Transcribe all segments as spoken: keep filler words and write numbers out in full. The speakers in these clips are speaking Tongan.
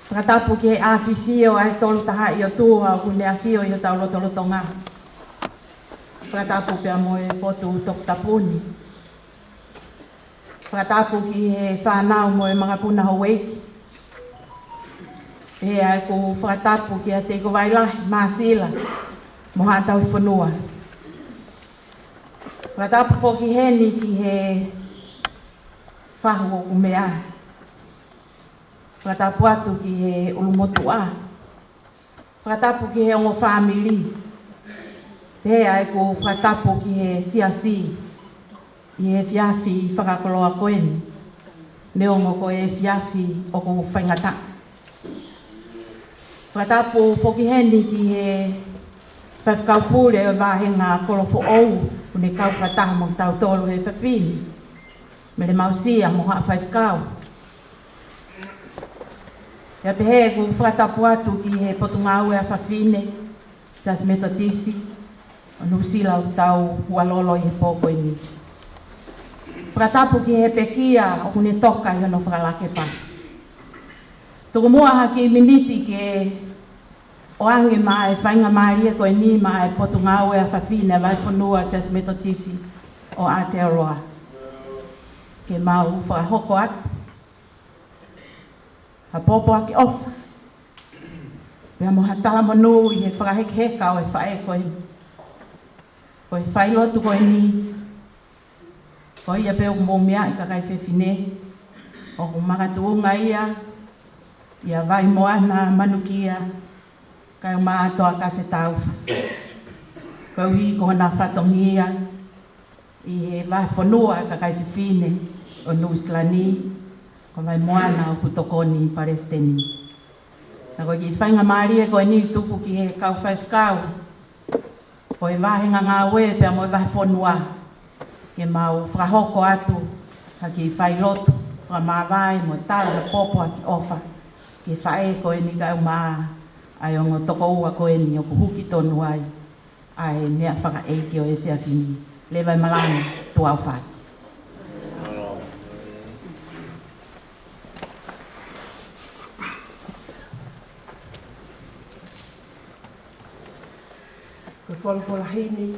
Fakatapu ki he ʻAfifio ʻa e Tolu Tahaʻi ʻOtua ʻoku ne ʻafio ʻi hotau lotolotonga. Fakatapu pea mo e potu toputapu ni. Fakatapu ki he fānau mo e makapuna houʻeiki. Pea ʻoku ou fakatapu kia Teikovaila, Māsila, mo Haʻatauhifonua. Fakatapu foki heni ki he fahu ʻoku meʻa. Fakatapu atu ki he ʻulumotuʻa. Fakatapu ki he ongo fāmili. Pea ʻoku ou fakatapu ki he siasi ʻi he efiafi fakakoloa ko eni. Neongo ko e efiafi ʻoku faingataʻa. Fakatapu foki heni ki he faifekau pule ʻo e vāhenga Kolofoʻou, ʻoku ne kau fakataha mo kitautolu he efiafi ni. Mele Mausia mo haʻa faifekau. Pea pehē ʻoku ou fakatapu atu ki he Potungāue ʻa Fafine, Siasi Metotisi ʻo Nuʻusila ʻoku tau hualolo ʻi he pō ko eni. Fakatapu ki he pekia ʻoku ne toka ʻi hono fakalakepa. Tuku muʻa ha kiʻi miniti ke ʻoange maʻa e faingamālie ko eni maʻa e Potungāue ʻa Fafine ʻa e Vahefonua Siasi Metotisi ʻo Aotearoa. Ke mau fakahoko atu ha pōpoaki ʻofa. Pea mo ha talamonū ʻi he fakahekeheka ʻo e faʻē ko eni. Ko e failotu ko eni. Ko ia pē ʻoku mou meaʻi kakai fefine. ʻOku makatuʻunga ia ʻia Vaimoana Manukia, Kaeʻumaʻā Toakase Taufa. Koeʻuhi ko hona fatongia ʻi he vahefonua ʻa e kakai fefine ʻo Nuʻusila ni, ko Vaimoana ʻoku tokoni palesiteni. Naʻa ko e kiʻi faingamālie ko eni tuku ki he kau faifekau ʻo e vāhenga ngāue pea mo e vahefonua, ke mau fakahoko atu ha kiʻi failotu fakamāvae mo tala ha pōpoaki ʻofa ki he faʻē ko eni kaeʻumaʻā ʻa e ongo tokoua ko eni ʻoku huki tonu ai ʻa e meʻa fakaʻeiki ʻo e efiafi ni. Leva e malanga, tuʻa ʻofa atu. Ko e folofola himi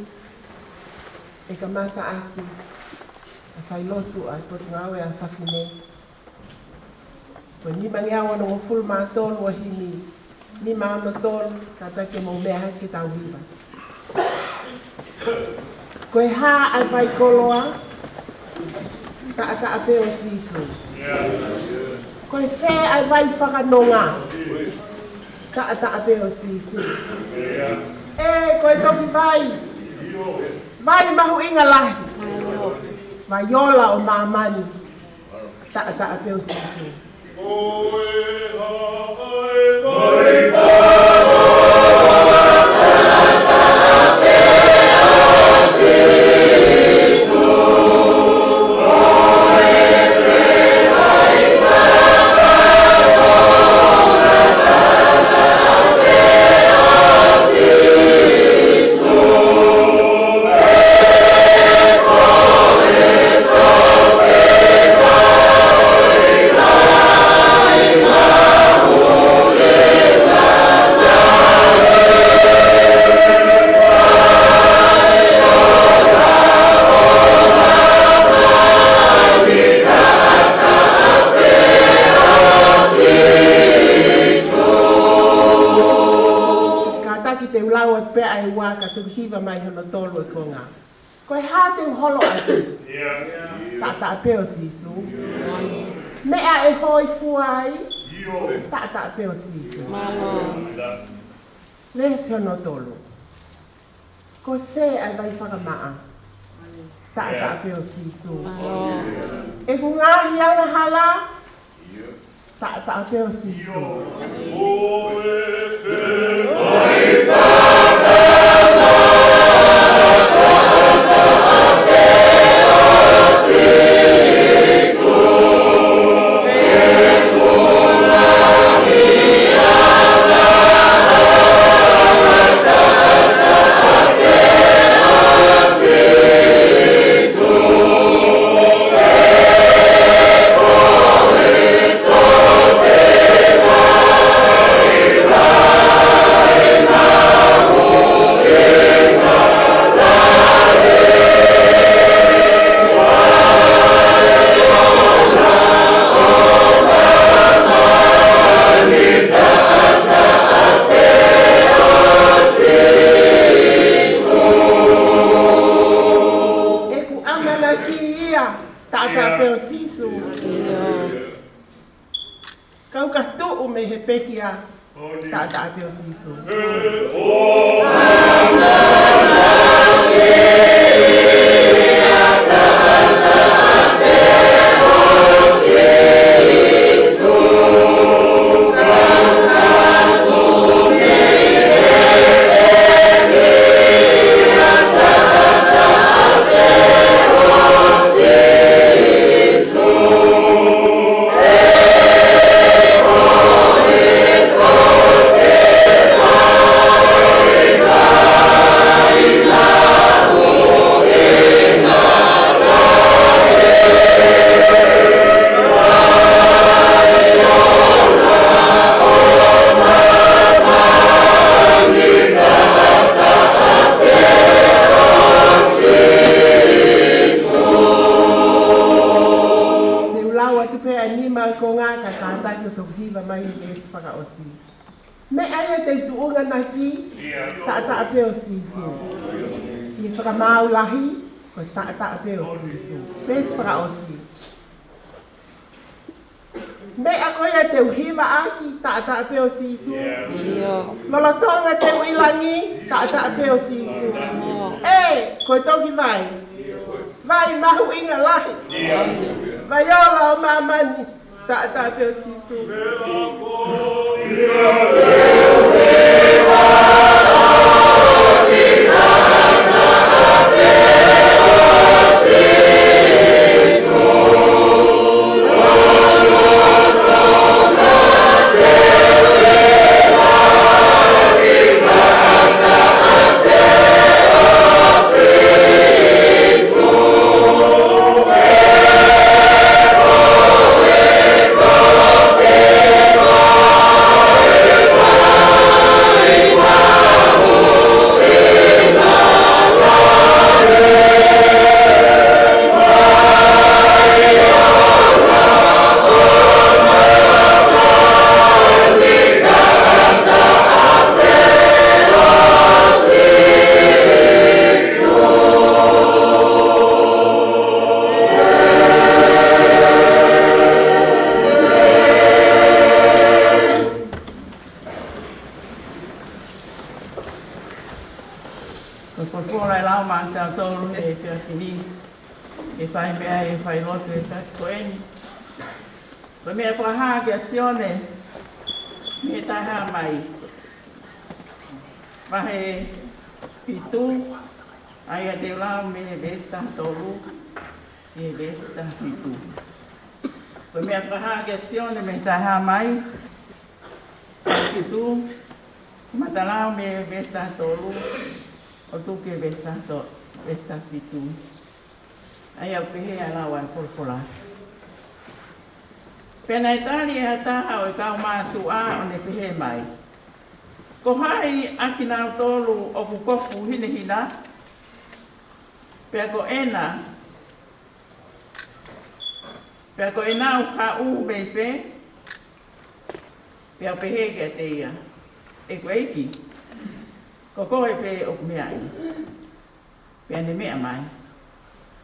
ʻe kamata ʻaki ʻa e failotu ʻa e Potungāue ʻa Fafine. Ko e nimangeau onongofulu mā tolu ʻa e himi, nima ono tolu, kātaki ke mou meʻa hake ke tau hiva. Ko e hā ʻa e vai koloa, taʻataʻa pē ʻo Sīsū. Ko e fē ʻa e vai fakanonga, taʻataʻa pē ʻo Sīsū. ʻE, ko e toki vai, vai mahuʻinga lahi, vai ola ʻo māmani, taʻataʻa pē ʻo Sīsū. Kātaki te u lau atu pē ʻa e ua ka tuku hiva mai hono tolu ʻo e konga. Ko e hā te u holo atu? Taʻataʻa pē ʻo Sīsū. Meʻa ʻe hōifua ai? Taʻataʻa pē ʻo Sīsū. Veesi hono tolu. Ko e fē ʻa e vai fakamaʻa? Taʻataʻa pē ʻo Sīsū. ʻEku ngaahi angahala, taʻataʻa pē ʻo Sīsū. Kau ka tuʻu mei he pekia, taʻataʻa pē ʻo Sīsū. Te u lau atu pē ʻa e nima ʻo e konga kae kātaki ʻo toki hiva mai e veesi fakaʻosi. Meʻa ia te u tuʻunga ʻaki, taʻataʻa pē ʻo Sīsū. ʻI he fakamaau lahi, ko e taʻataʻa pē ʻo Sīsū. Veesi fakaʻosi. Meʻa ko ia te u hiva ʻaki, taʻataʻa pē ʻo Sīsū. ʻIo. Lolotonga te u ʻi langi, taʻataʻa pē ʻo Sīsū. ʻE, ko e toki vai. Vai mahuʻinga lahi. Vai ola ʻo māmani, taʻataʻa pē ʻo Sīsū. Ko e folofola ʻe lau maʻa kitautolu he efiafi ni, ʻe fai mei ai e failotu ʻo e efiafi ko eni. Ko e meʻa fakahā kia Sione, mei he Taʻehāmai. Vahe fitu, ʻa ia te u lau mei he veesi taha tolu ki he veesi taha fitu. Ko e meʻa fakahā kia Sione mei he Taʻehāmai, vahe fitu, kamata lau mei he veesi taha tolu, ʻo tuku ki he veesi taha to-, veesi taha fitu. ʻA ia ʻoku pehē ʻa e lau ʻa e folofola. Pea naʻe tali ʻe ha taha ʻo e kau mātuʻa ʻo ne pehē mai, Ko hai ʻa kinautolu ʻoku kofu hinehina? Pea ko ena, pea ko ena ʻoku haʻu mei fē? Pea u pehē kiate ia, ʻE ko e ʻEiki, ko koe pē ʻoku meaʻi. Pea ne meʻa mai,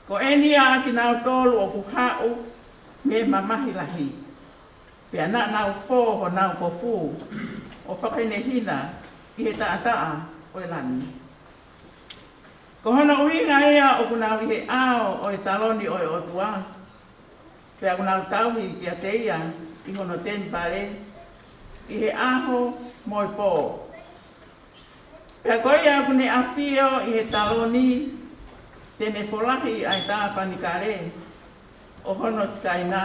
Ko eni ia ʻa kinautolu ʻoku haʻu mei he mamahi lahi, pea naʻa nau fō honau kofu ʻo fakahinehina ʻi he taʻataʻa ʻo e Lami. Ko hono ʻuhinga ia ʻoku nau ʻi he ʻao ʻo e taloni ʻo e ʻOtua, pea ʻoku nau tauhi kiate ia ʻi hono temipale ʻi he ʻaho mo e pō. Pea ko ia ʻoku ne ʻafio ʻi he taloni, te ne folahi ʻa e tāpanikale ʻo hono sikaina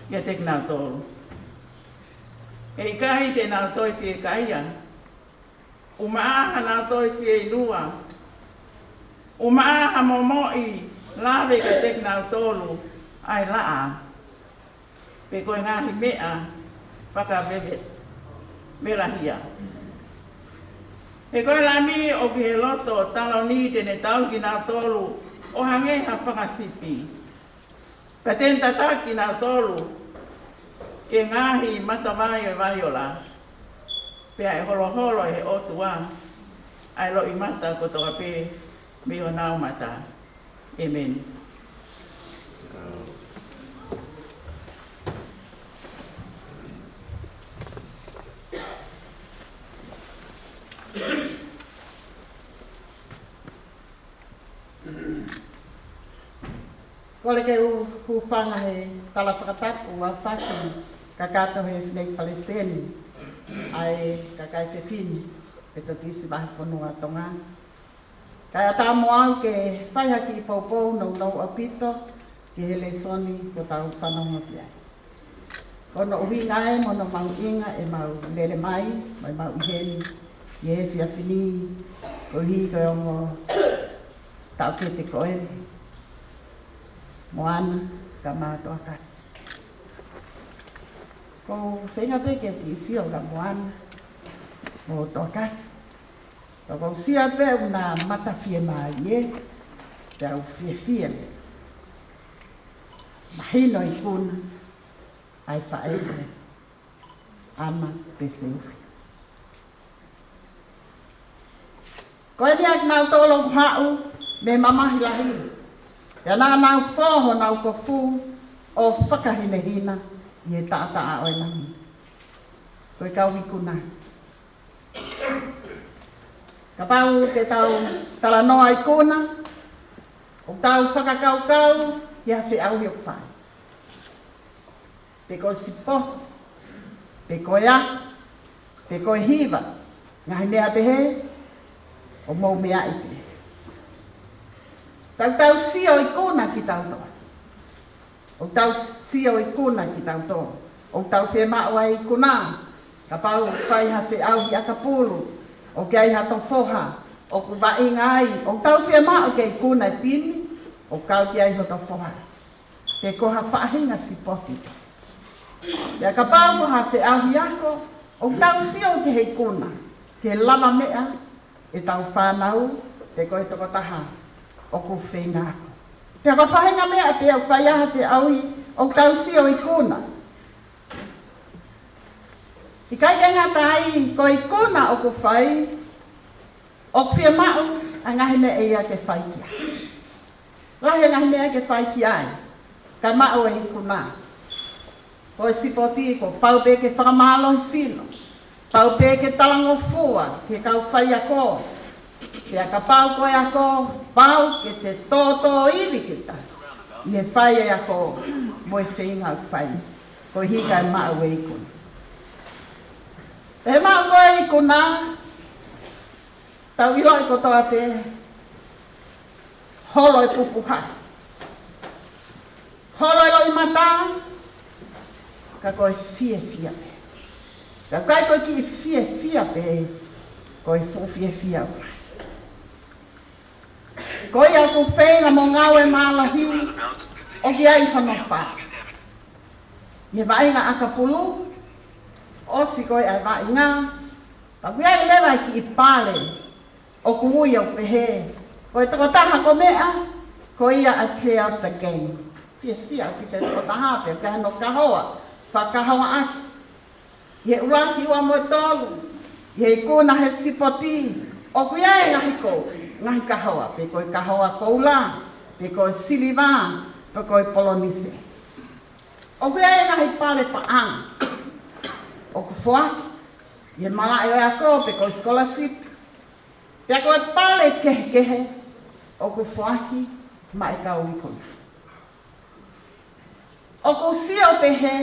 kiate kinautolu. ʻE ʻikai te nau toe fiekaia, ʻumaʻā hanau toe fieinua, ʻumaʻā ha momoʻi lave kiate kinautolu ʻa e laʻā, pe ko e ngaahi meʻa fakaveve-, velahia. He ko e Lami ʻoku ʻi he loto taloni te ne tauhi kinautolu ʻo hangē ha fanga sipi. Pea te ne tataki kinautolu ki he ngaahi matavai ʻo e vai ola, pea ʻe holoholo ʻe he ʻOtua ʻa e loʻimata kotoa pē mei honau mata. ʻĒmeni. Kole ke u hūfanga he tala fakatapu ʻoku fai kakato he Fineʻeiki Palesiteni ʻa e kakai fefine ʻo e Toketā Vahefonua ʻo Tonga. Kae ʻatā mo au ke fai ha kiʻi poupou nounou ʻaupito ki he lēsoni kuo tau fanongo ki ai. Ko hono ʻuhinga ē mo hono mahuʻinga ʻemau lele mai, mo ʻemau ʻi heni ʻi he efiafi ni, koeʻuhi ko e ongo taʻokete ko ē, Moana kae ʻumaʻā Toʻakasi. ʻOku ou feinga pē ke u kiʻi sio kia Moana mo Toʻakasi. Ka ʻoku ou sio pē ʻoku na mata fiemālie, pea u fiefia. Mahino ikuna ʻa e faʻē ko ē, ʻAna Peseuhi. Ko eni ʻa kinautolu ʻoku haʻu mei he mamahi lahi, pea naʻa nau fō honau kofu ʻo fakahinehina ʻi he taʻataʻa ʻo e langi. Ko e kau ikuna. Kapau te tau talanoa ikuna, ʻoku tau fakakaukau ki ha feʻauhi ʻoku fai. Pe ko e sipoti, pe ko e ako, pe ko e hiva, ngaahi meʻa pehē, ʻoku mou meaʻi pē. Tau tau sio ikuna kitautolu. ʻOku tau sio ikuna kitautolu. ʻOku tau fiemaʻu ʻa e ikuna. Kapau ʻoku fai ha feʻauhi ʻakapulu, ʻoku ʻi ai ha tofoha ʻoku vaʻinga ai, ʻoku tau fiemaʻu ke ikuna e timi ʻoku kau ki ai hoto foha. Pe ko ha faʻahinga sipoti. Pea kapau ko ha feʻauhi ako, ʻoku tau sio ki he ikuna, ki he lavameʻa ʻetau fānau, pe ko e tokotaha ʻoku feinga ako. Pea ko e faʻahinga meʻa pē ʻoku fai ai ha feʻauhi, ʻoku tau sio ikuna. ʻIkai ke ngata ai, ko e ikuna ʻoku fai, ʻoku fiemaʻu ʻa e ngaahi meʻa ia ke fai ki ai. Lahi e ngaahi meʻa ke fai ki ai, kae maʻu e ikuna. Ko e sipoti kuo pau pē ke fakamālohisino, pau pē ke talangofua ki he kau faiako. Pea kapau ko e ako, pau ke te tōtōivi kita ʻi he fai e ako mo e feinga ʻoku fai, koeʻuhi kae maʻu e ikuna. Pea maʻu ko e ikuna, tau ʻiloʻi kotoa pē, holo e pupuha, holo e loʻimata, ka ko e fiefia pē. Ka ʻoku ʻikai ko e kiʻi fiefia pē, ko e fuʻu fiefia ʻoku lahi. Ko ia ʻoku feinga mo ngāue mālohi, ʻoku ʻi ai hono pā. ʻI he vaʻinga ʻakapulu, ʻosi ko ē ʻa e vaʻinga, pea ʻoku ʻi ai leva e kiʻi pale ʻoku ui ʻo pehē, ko e tokotaha ko meʻa, ko ia ʻa e player of the game. Fiefia ʻaupito e tokotaha pē ʻoku ʻi ai hono kahoa, fakakahoaʻaki. ʻI he ʻuluaki, ua mo e tolu, ʻi he ikuna he sipoti, ʻoku ʻi ai e ngaahi ko, ngaahi kahoa, pe ko e kahoa koula, pe ko e siliva, pe ko e polonise. ʻOku ʻi ai e ngaahi pale paʻanga ʻoku foaki ʻi he malaʻe ʻo e ako, pe ko e scholarship. Pea ko e pale kehekehe ʻoku foaki maʻa e kau ikuna. ʻOku sio pehē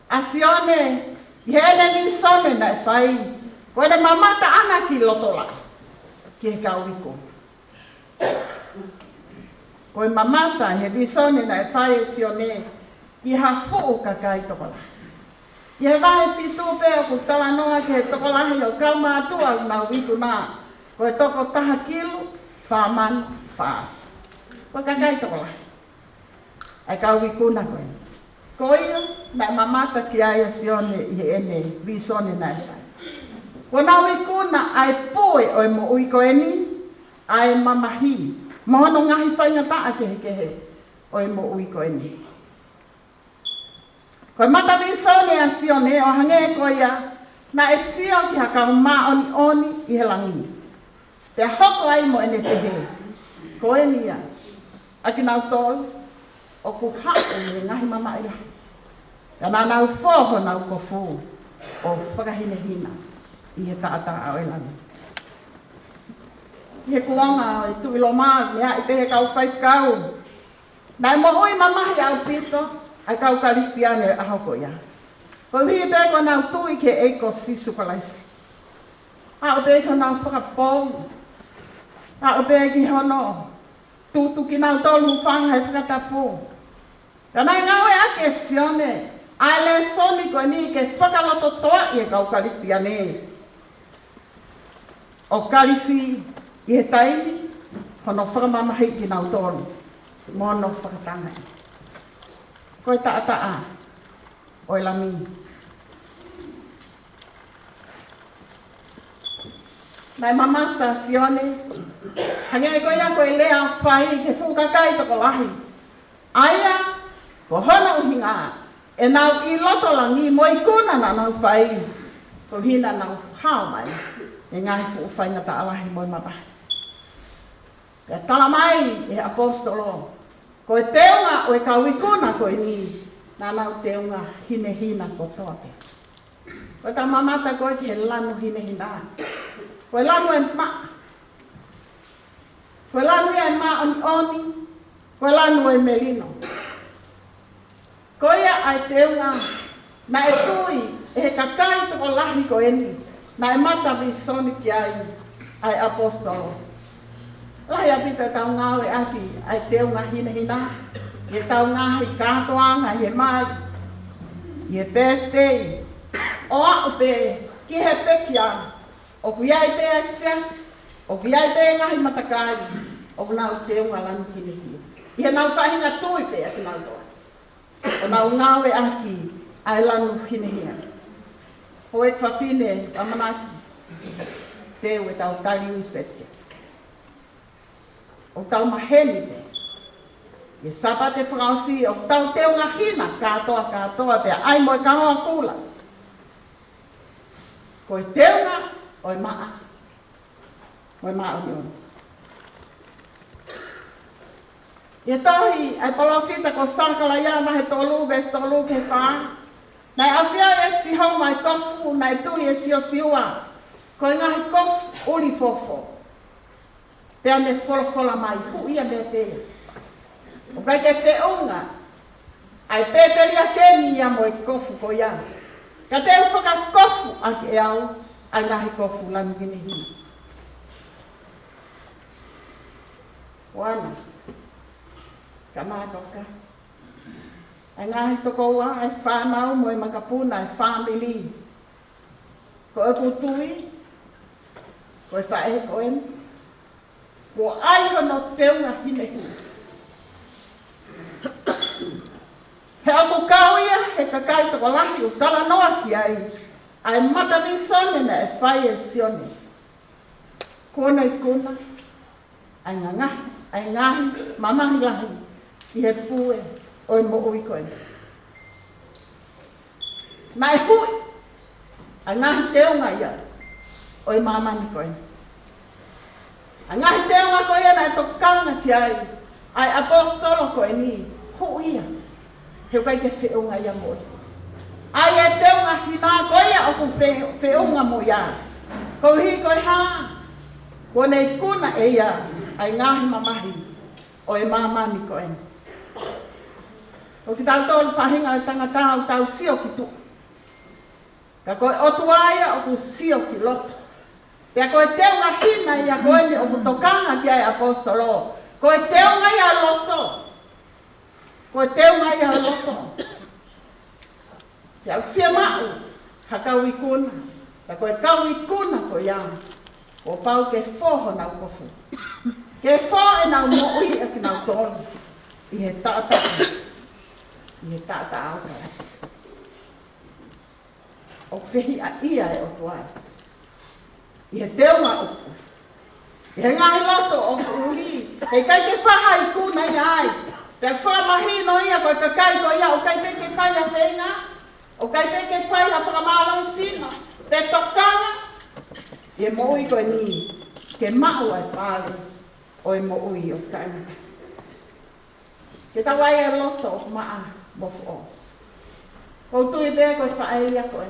ʻa Sione ʻi heʻene vīsone naʻe fai, ko ʻene mamata ʻana ki loto laʻi, ki he kau ikuna. Ko e mamata he vīsone naʻe fai ʻe Sione ki ha fuʻu kakai tokolahi. ʻI he vahe fitu pē ʻoku talanoa ki he tokolahi ʻo e kau mātuʻa ʻoku nau ikuna, ko e toko taha kilu, fā mano, fā afe. Ko e kakai tokolahi ʻa e kau ikuna ko ē. Ko ia naʻe mamata ki ai ʻa Sione ʻi heʻene vīsone naʻe fai. Kuo nau ikuna ʻa e pue ʻo e moʻui ko eni, ʻa e mamahi, mo hono ngaahi faingataʻa kehekehe ʻo e moʻui ko eni. Ko e mata vīsone ʻa Sione ʻo hangē ko ia naʻe sio ki ha kau māʻoniʻoni ʻi he langi. Pea hoko ai mo ʻene pehē, ko eni ia ʻa kinautolu ʻoku haʻu mei he ngaahi mamahi lahi, ka naʻa nau fō honau kofu ʻo fakahinehina ʻi he taʻataʻa ʻo e langi. ʻI he kuonga ʻo e Tuʻi Loma, meaʻi pē he kau faifekau, Naʻe moʻui mamahi ʻaupito ʻa e kau Kalisitiane ʻo e ʻaho ko ia, koeʻuhi pē ko ʻenau tui ki he ʻEiki ko Sīsū Kalaisi. Aʻu pē ki honau fakapou, aʻu pē ki hono tutu kinautolu hūfanga he fakatapu. Ka naʻe ngāueʻaki ʻe Sione ʻa e lēsoni ko eni ke fakalototoʻaʻi e kau Kalisitiane ʻo Kalisi ʻi he taimi hono fakamamahiʻi kinautolu mo hono fakatangaʻi. Ko e taʻataʻa ʻo e Lami. Naʻe mamata Sione, hangē ko ia ko e lea ʻoku fai ki he fuʻu kakai tokolahi, ʻa ia ko hono ʻuhinga ʻenau ʻi loto langi mo e ikuna naʻa nau fai, koeʻuhi naʻa nau hao mai e ngaahi fuʻu faingataʻa lahi mo e mamahi. Pea tala mai ʻe he ʻaposetolo, ko e teunga ʻo e kau ikuna ko eni, naʻa nau teunga hinehina kotoa pē. Ko ʻeta mamata ko ē ki he lanu hinehina, ko e lanu ʻa e maʻa, ko e lanu ia ʻa e māʻoniʻoni, ko e lanu ʻa e melino. Ko ia ʻa e teunga naʻe tui ʻe he kakai tokolahi ko eni, naʻe mata vīsone ki ai ʻa e ʻaposetolo. Lahi ʻaupito ʻetau ngāueʻaki ʻa e teunga hinehina ʻi heʻetau ngaahi kātoanga, ʻi he mali, ʻi he birthday, ʻo aʻu pē ki he pekia. ʻOku ʻi ai pē ʻa e siasi, ʻoku ʻi ai pē ngaahi matakali ʻoku nau teunga lanu hinehina ʻi heʻenau faʻahinga tui pē ʻa kinautolu, ʻo nau ngāueʻaki ʻa e lanu hinehina. Houʻeiki fafine ʻamanaki, teu ʻetau tali ui sete. ʻOku tau maheni pē ʻi he Sāpate fakaʻosi, ʻoku tau teunga hina kātoa, kātoa pē, ʻai mo e kahoa kula. Ko e teunga ʻo e maʻa mo e māʻoniʻoni. ʻI he tohi ʻa e palōfita ko Sakalaia vahe tolu, veesi tolu ki he fā, naʻe ʻafioʻi ʻe Sihova ʻa e kofu naʻe tui ʻe Siosiua ko e ngaahi kofu ʻuli fofo. Pea ne folofola mai, huʻi ia meiate ia. ʻOku ʻikai ke feʻunga ʻa e pēteliake ni ia mo e kofu ko ia, ka te u fakakofu ʻaki ʻe au ʻa e ngaahi kofu lanu hinehina. Oana, ka mātou kasi, ʻa e ngaahi tokoua, ʻa e fānau mo e makapuna, ʻa e fāmili, ko ʻeku tui ko e faʻē ko eni kuo ʻai hono teunga hinehina. He ʻoku kau ia he kakai tokolahi ʻoku talanoa ki ai ʻa e mata vīsone naʻe fai ʻe Sione. Kuo ne ikuna ʻa e ngaahi, ʻa e ngaahi mamahi lahi ʻi he pue ʻo e moʻui ko eni. Naʻe huʻi ʻa e ngaahi teunga ia ʻo e māmani ko eni. ʻA e ngaahi teunga ko ia naʻe tokanga ki ai ʻa e ʻaposetolo ko eni, huʻi ia. He ʻoku ʻikai ke feʻunga ia mo ia. ʻA e teunga hina ko ia ʻoku fe-, feʻunga mo ia. Koeʻuhi ko e hā? Kuo ne ikuna ʻe ia ʻa e ngaahi mamahi ʻo e māmani ko eni. Ko kitautolu faʻahinga ʻo e tangata ʻoku tau sio ki tuʻa, ka ko e ʻOtua ia ʻoku sio ki loto. Pea ko e teunga hina ia ko eni ʻoku tokanga ki ai ʻaposetolo, ko e teunga ia loto. Ko e teunga ia loto. Pea ʻoku fiemaʻu ha kau ikuna, ka ko e kau ikuna ko ia, kuo pau ke fō honau kofu, ke fō ʻenau moʻui ʻa kinautolu ʻi he taʻataʻa, ʻi he taʻataʻa ʻo Kalaisi. ʻOku fehiʻa ia ʻe he ʻOtua ʻi he teunga ʻoku, ʻi he ngaahi loto ʻoku ʻuli, he ʻikai ke fai ha ikuna ia ai. Pea fakamahino ia ko e kakai ko ia ʻoku ʻikai pē ke fai ha feinga, ʻoku ʻikai pē ke fai ha fakamālohisino, pe tokanga ʻi he moʻui ko eni ke maʻu ʻa e pale ʻo e moʻui ʻo taʻengata. Ke tau ʻai e loto ʻoku maʻa mo foʻou. ʻOku ou tui pē ko e faʻē ia ko ē,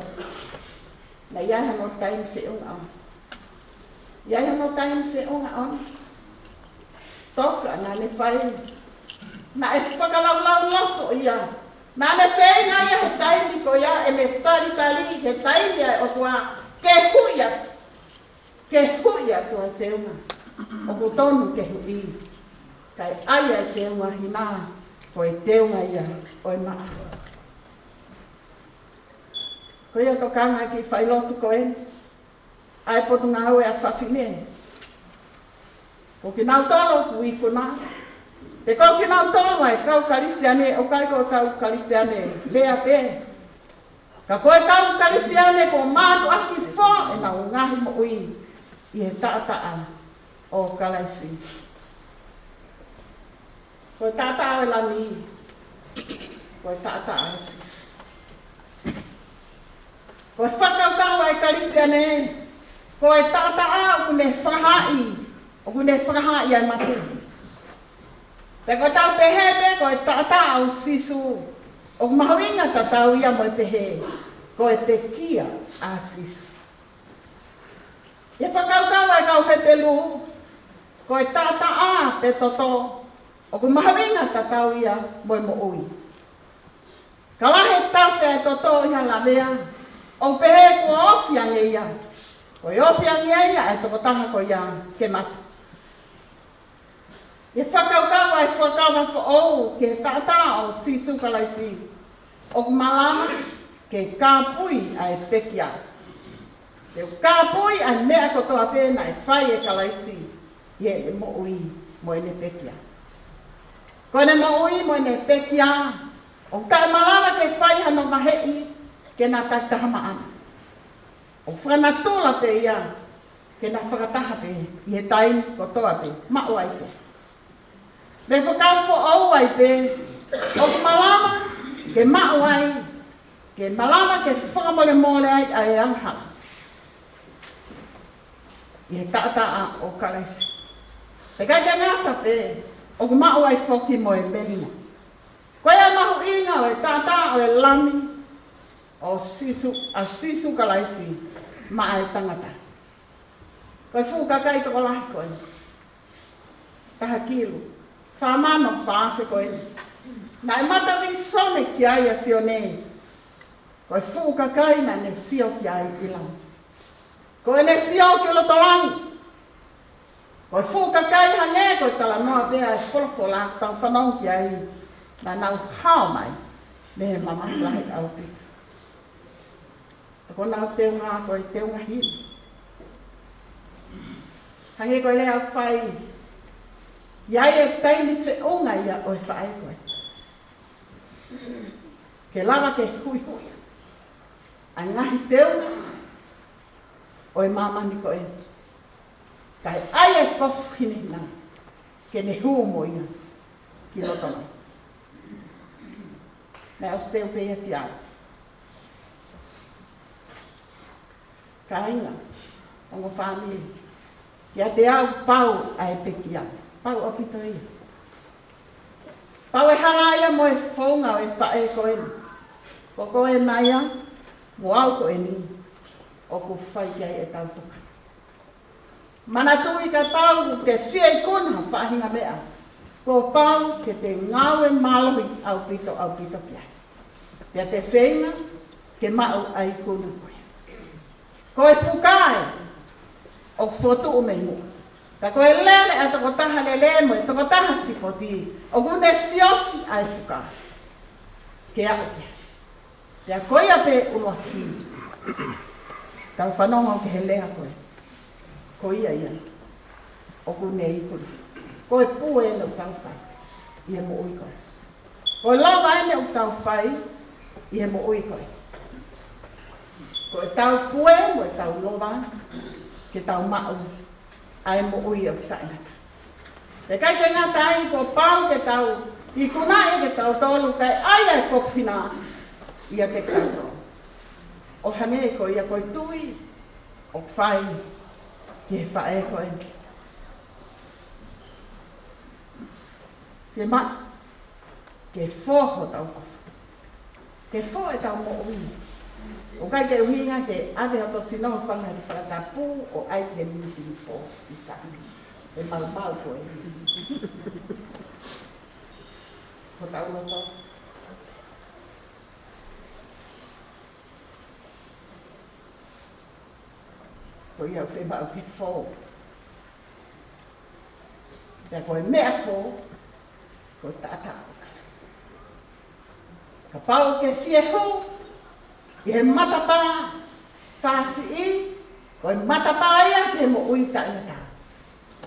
naʻe ʻi ai hano taimi feʻunga ʻo, ʻi ai hano taimi feʻunga ʻo, toka naʻa ne fai Naʻe fakalaulauloto ia. Naʻa ne feinga ia he taimi ko ia ʻene talitali he taimi ʻa e ʻOtua ke hui atu, ke hui atu ʻa e teunga ʻoku tonu ke hui. Kae ʻai ʻa e teunga hina ko e teunga ia ʻo e maʻa. Ko ia tokanga ki he failotu ko eni ʻa e Potungāue ʻa Fafine. Ko kinautolu ʻoku ikuna, pe ko kinautolu ʻa e kau Kalisitiane, ʻoku ʻikai ko e kau Kalisitiane lea pē, ka ko e kau Kalisitiane kuo mātuʻaki fō ʻenau ngaahi moʻui ʻi he taʻataʻa ʻo Kalaisi. Ko e taʻataʻa ʻo e Lami, ko e taʻataʻa ʻo Sīsū. Ko e fakakaukau ʻa e Kalisitiane, ko e taʻataʻa ʻoku ne fakahaaʻi, ʻoku ne fakahaaʻi ʻa e mate. Pea ko e tau pehē pē ko e taʻataʻa ʻo Sīsū, ʻoku mahuʻinga tatau ia mo e pehē ko e pekia ʻa Sīsū. ʻI he fakakaukau ʻa e kau Hepelū, ko e taʻataʻa pe toto ʻoku mahuʻinga tatau ia mo e moʻui. Ka lahi e tafe ʻa e toto ʻi ha lavea, ʻoku pehē kuo ofi ange ia. Ko e ofi ange ia ʻa e tokotaha ko ia ke mate. ʻI he fakakaukau ʻa e Fuakava Foʻou ki he taʻataʻa ʻo Sīsū Kalaisi, ʻoku malava ke kāpui ʻa e pekia. Ke kāpui ʻa e meʻa kotoa pē naʻe fai ʻe Kalaisi ʻi heʻene moʻui mo ʻene pekia. Ko ʻene moʻui mo ʻene pekia, ʻoku taʻemalava ke fai hano maheʻi ke na takitaha maʻana. ʻOku fakanatula pē ia ke na fakataha pē ʻi he taimi kotoa pē, maʻu ai pē. Mei he Fuakava Foʻou ai pē, ʻoku malava ke maʻu ai, ke malava ke fakamolemole ai ʻa e angahala ʻi he taʻataʻa ʻo Kalaisi. Pea ʻikai ke ngata pē, ʻoku maʻu ai foki mo e melino. Ko ia mahuʻinga ʻo e taʻataʻa ʻo e Lami, ʻo Sīsū, ʻa Sīsū Kalaisi maʻa e tangata. Ko e fuʻu kakai tokolahi ko ē, taha kilu, fā mano fā afe ko ē, naʻe matavīsone ki ai ʻa Sione. Ko e fuʻu kakai naʻa ne sio ki ai ʻi langi. Ko ʻene sio ki loto langi. Ko e fuʻu kakai hangē ko e talanoa pē ʻa e folofola ʻoku tau fanongo ki ai, naʻa nau hao mai mei he mamahi lahi ʻaupito. Ko honau teunga ko e teunga hili. Hangē ko e lea ʻoku fai, ʻi ai e taimi feʻunga ia ʻo e faʻē ko ē ke lava ke huihui ʻa e ngaahi teunga ʻo e māmani ko ē. Kae ʻai e kofu hinehina ke ne hū mo ia ki loto langi. Naʻe ʻosi teu pē ia ki ai. Kāinga, ongo fāmili, kiate au pau ʻa e pekia. Pau ʻaupito ia. Pau e hala ia mo e founga ʻo e faʻē ko eni. Ko koe Naia, mo au ko eni, ʻoku fai ki ai ʻetau tokanga. Manatuʻi kapau te ke fie ikuna ha faʻahinga meʻa, kuo pau ke te ngāue mālohi ʻaupito, ʻaupito ki ai. Pea te feinga ke maʻu ʻa e ikuna ko ia. Ko e fuka ē ʻoku fokotuʻu mei muʻa. Ka ko e lele ʻa e tokotaha lele mo e tokotaha sipoti, ʻoku ne siofi ʻa e fuka ke aʻu ki ai. Pea ko ia pē ʻuluaki, tau fanongo ki he lea ko ē. Ko ia ia ʻoku ne ikuna. Ko e pue eni ʻoku tau fai ʻi he moʻui ko ē. Ko e lava eni ʻoku tau fai ʻi he moʻui ko ē. Ko ʻetau pue mo ʻetau lava ke tau maʻu ʻa e moʻui ʻoku taʻengata. Pea ʻikai ke ngata ai, kuo pau ke tau ikunaʻi kitautolu kae ʻai ʻa e kofu hina ʻiate kitautolu. ʻO hangē ko ia ko e tui ʻoku fai ki he faʻē ko ē. Ke ma ke fō hotau kofu. Ke fō ʻetau moʻui. ʻOku ʻikai ke ʻuhinga ke ʻave hoto sino ʻo fanga he fakatapu ʻo ʻai ke misi ni fō ʻi kaʻi. ʻE maumau ko ē. Ko tau loto. Ko ia ʻoku fiemaʻu ke fō. Pea ko e meʻa fō, ko e taʻataʻa ʻo Kalaisi. Kapau ʻoku ke fie hū ʻi he matapā fāsiʻi, ko e matapā ia ki he moʻui taʻengata.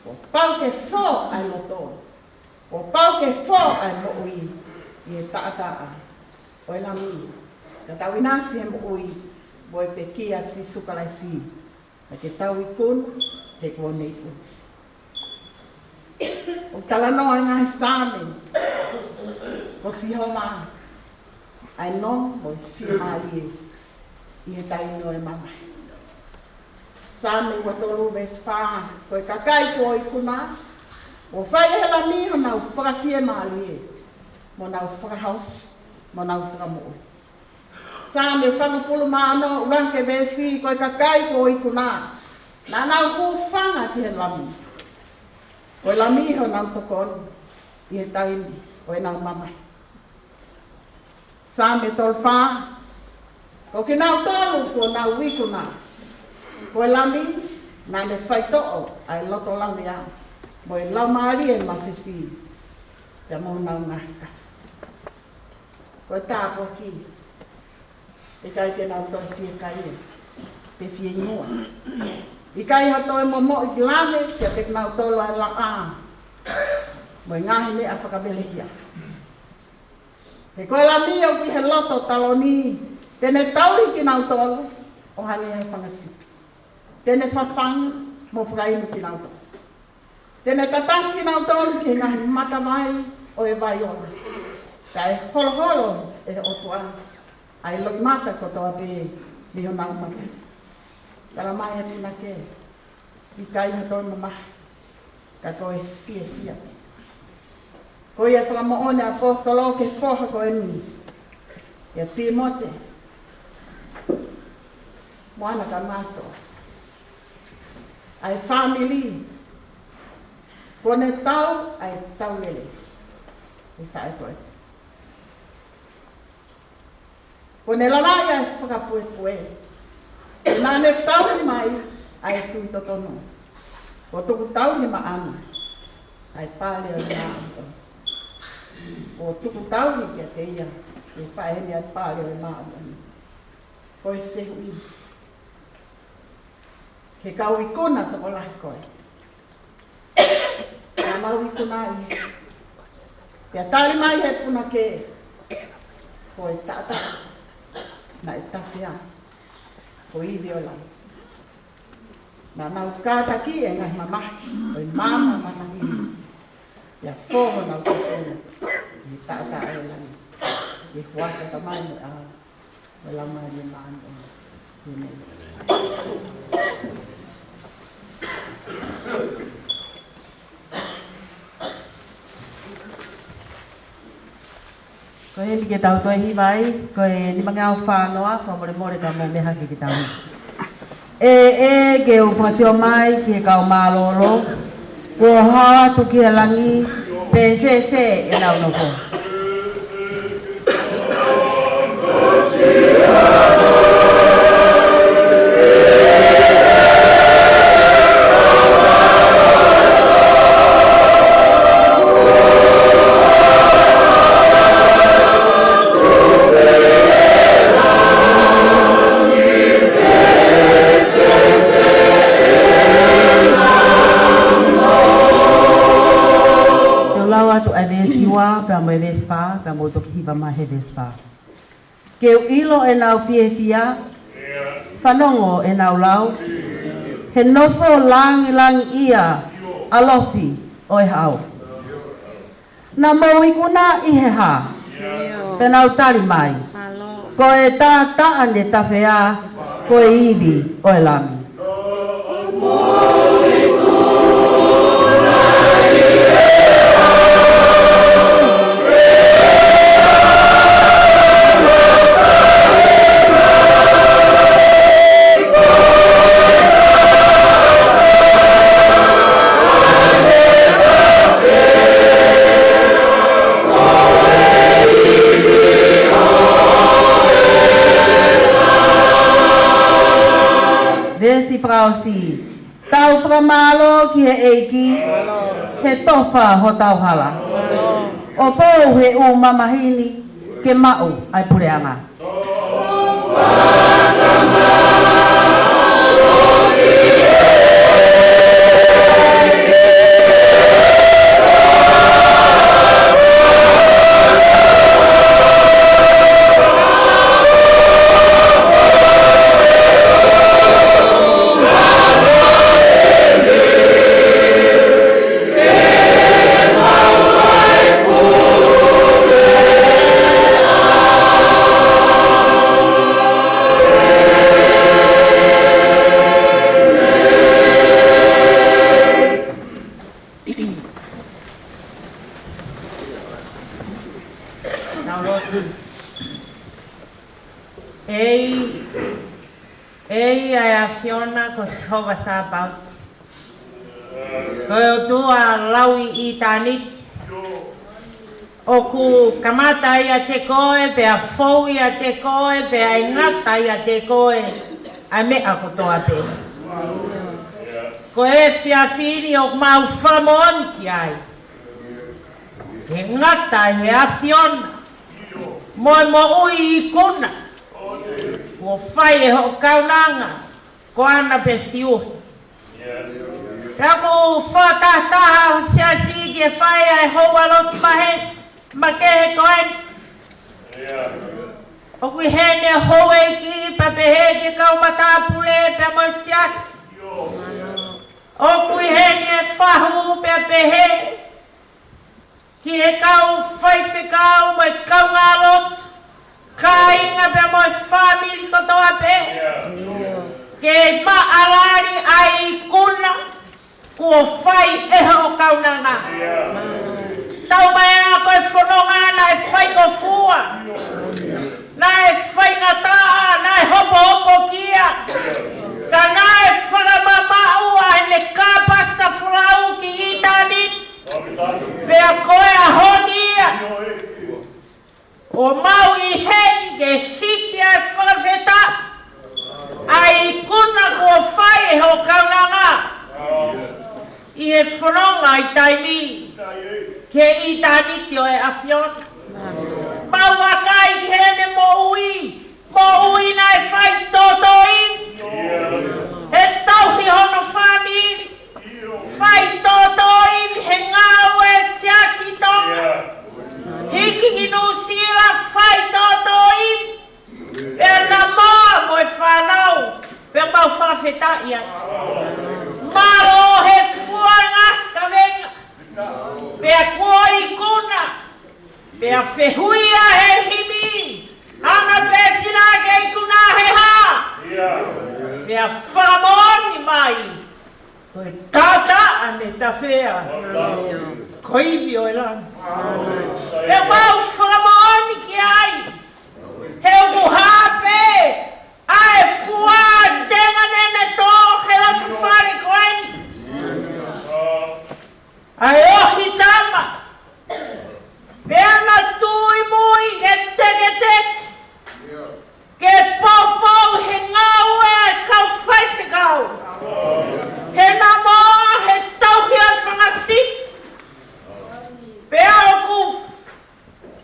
Kuo pau ke fō ʻa e loto. Kuo pau ke fō ʻa e moʻui ʻi he taʻataʻa ʻo e Lami. Ka tau ʻinasi he moʻui mo e pekia ʻa Sīsū Kalaisi. Naʻa ke tau ikuna, he kuo ne ikuna. ʻOku talanoa e ngaahi Saame, ko Sihova ʻa e nonga mo e fiemālie ʻi he taimi ʻo e mamahi. Saame ua tolu veesi fā, ko e kakai kuo ikuna, kuo fai ʻe he Lami honau fakafiemālie, mo nau fakahaofi, mo nau fakamoʻui. Saame fāngofulu mā ono, ʻuluaki veesi, ko e kakai kuo ikuna, naʻa nau hūfanga ki he Lami. Ko e Lami honau tokoni ʻi he taimi ʻo ʻenau mamahi. Saame tolu fā, ko kinautolu kuo nau ikuna, ko e Lami naʻa ne faitoʻo ʻa e loto lavea, mo e laumālie mafesi, pea mo honau ngaahi kafa. Ko e tāpuaki, ʻikai ke nau toe fiekaia, pe fieinua. ʻIkai ha toe momoʻi lave kiate kinautolu ʻa e laʻā mo e ngaahi meʻa fakavelehia. He ko e Lami ʻoku ʻi he loto taloni, te ne tauhi kinautolu ʻo hangē ha fanga sipi. Te ne fafanga mo fakainu kinautolu. Te ne tataki kinautolu ki he ngaahi matavai ʻo e vai ola. Kae holoholo ʻe he ʻOtua ʻa e loʻimata kotoa pē mei honau mata. Tala mai ʻe he punake, ʻikai ha toe mamahi, ka ko e fiefia. Ko ia fakamoʻoni ʻa e ʻaposetolo ki he foha ko eni, ʻia Tīmote, mo ʻana kamata ʻa e fāmili, kuo ne tau ʻa e tau lele ʻi he faʻē ko ē. Kuo ne lavaʻi ʻa e fakapuepue. He naʻa ne tauhi mai ʻa e tui totonu. Kuo tuku tauhi maʻana ʻa e pale ʻo e māʻoniʻoni. Kuo tuku tauhi kiate ia ʻe he faʻē ni ʻa e pale ʻo e māʻoniʻoni. Ko e fehuʻi, he kau ikuna tokolahi ko ē, naʻa nau ikuna ai, pea tali mai ʻe he punake, ko e taʻataʻa naʻe tafea, ko e ivi ʻo e Lami. Naʻa nau kātaki e ngaahi mamahi ʻo e maama manavahē, pea fō honau kafu ʻi he taʻataʻa ʻo e Lami, ʻi he huafa ʻo e Tamai mo e ʻAlo mo e Laumālie Māʻoniʻoni. ʻĒmeni. Ko eni ke tau toe hiva ai, ko e nimangeau fā noa, fakamolemole ka mou meʻa hake ke tau hiva. ʻE, ʻe, ke u fakasio mai ki he kau mālōlō, kuo hao atu ki he langi, pe fēfē ʻenau nofo. Te u lau atu ʻa e veesi ua, pea mo e veesi fā, pea mou toki hiva mai he veesi fā. Ke u ʻilo ʻenau fiefia, fanongo ʻenau lau, he nofo langilangiʻia ʻalofi ʻo e hau. Naʻa mou ikuna ʻi he hā? ʻIo. Pea nau tali mai. Mālō. Ko e taʻataʻa ne tafea, ko e ivi ʻo e Lami. Veesi fakaʻosi. Tau fakamālō ki he ʻEiki, he tofa hotau hala. ʻO pou he ʻū mamahi ni ke maʻu ʻa e puleʻanga. ʻEiki, ʻEiki ʻa e ʻAfiona ko Sihova Sāpaoti. Ko e ʻOtua lau ʻi ʻitāniti. ʻOku kamata ʻiate koe, pea fou ʻiate koe, pea ʻe ngata ʻiate koe ʻa e meʻa kotoa pē. Ko e efiafi ni ʻoku mau fakamoʻoni ki ai. Ke ngata he ʻAfiona mo e moʻui ikuna kuo fai ʻe hoʻo kaunanga ko ena pē siu. Pea ʻoku fakatahataha ho siasi ke fai ʻa e houa lotu mahe, makehe ko eni. ʻOku ʻi heni e houʻeiki pea pehē ki he kau matāpule pea mo e siasi. ʻOku ʻi heni e fahu pea pehē ki he kau faifekau mo e kaungālotu, kāinga pea mo e fāmili kotoa pē. Ke maʻalali ʻa e ikuna kuo fai ʻe hoʻo kaunanga. Tau mai ā ko e fononga naʻe faingofua, naʻe faingataʻa, naʻe hopohopokia, ka naʻe fakamamaʻu ʻa ʻene kāpasa folau ki ʻitāniti. Pea ko e ʻaho ni ia ʻoku mau ʻi heni ke hiki ʻa e fakafetaʻi ʻa e ikuna kuo fai ʻe hoʻo kaunanga ʻi he fononga ʻi taimi ki he ʻitāniti ʻo e ʻAfiona. Mau vakai ki heʻene moʻui, moʻui naʻe fai tōtōivi he tauhi hono fāmili, fai tōtōivi he ngāue siasi Tonga, hiki ki Nuʻusila fai tōtōivi, pea namoa mo e fānau, pea mau fakafetaʻi ai. Mālō he fua ngaahi kavenga, pea kuo ikuna, pea fehuʻia he himi, ʻAna pē sina ke ikuna he hā? Pea fakamoʻoni mai ko e taʻataʻa ne tafea ko e ivi ʻo e lami. Pea mau fakamoʻoni ki ai he ʻoku hā pē ʻa e fua tenga naʻe tō he loto fale ko eni, ʻa e ohi tama, pea na tui mui e teketeke ke poupou he ngāue ʻa e kau faifekau, he namoa he tauhi ʻa e fanga sipi. Pea ʻoku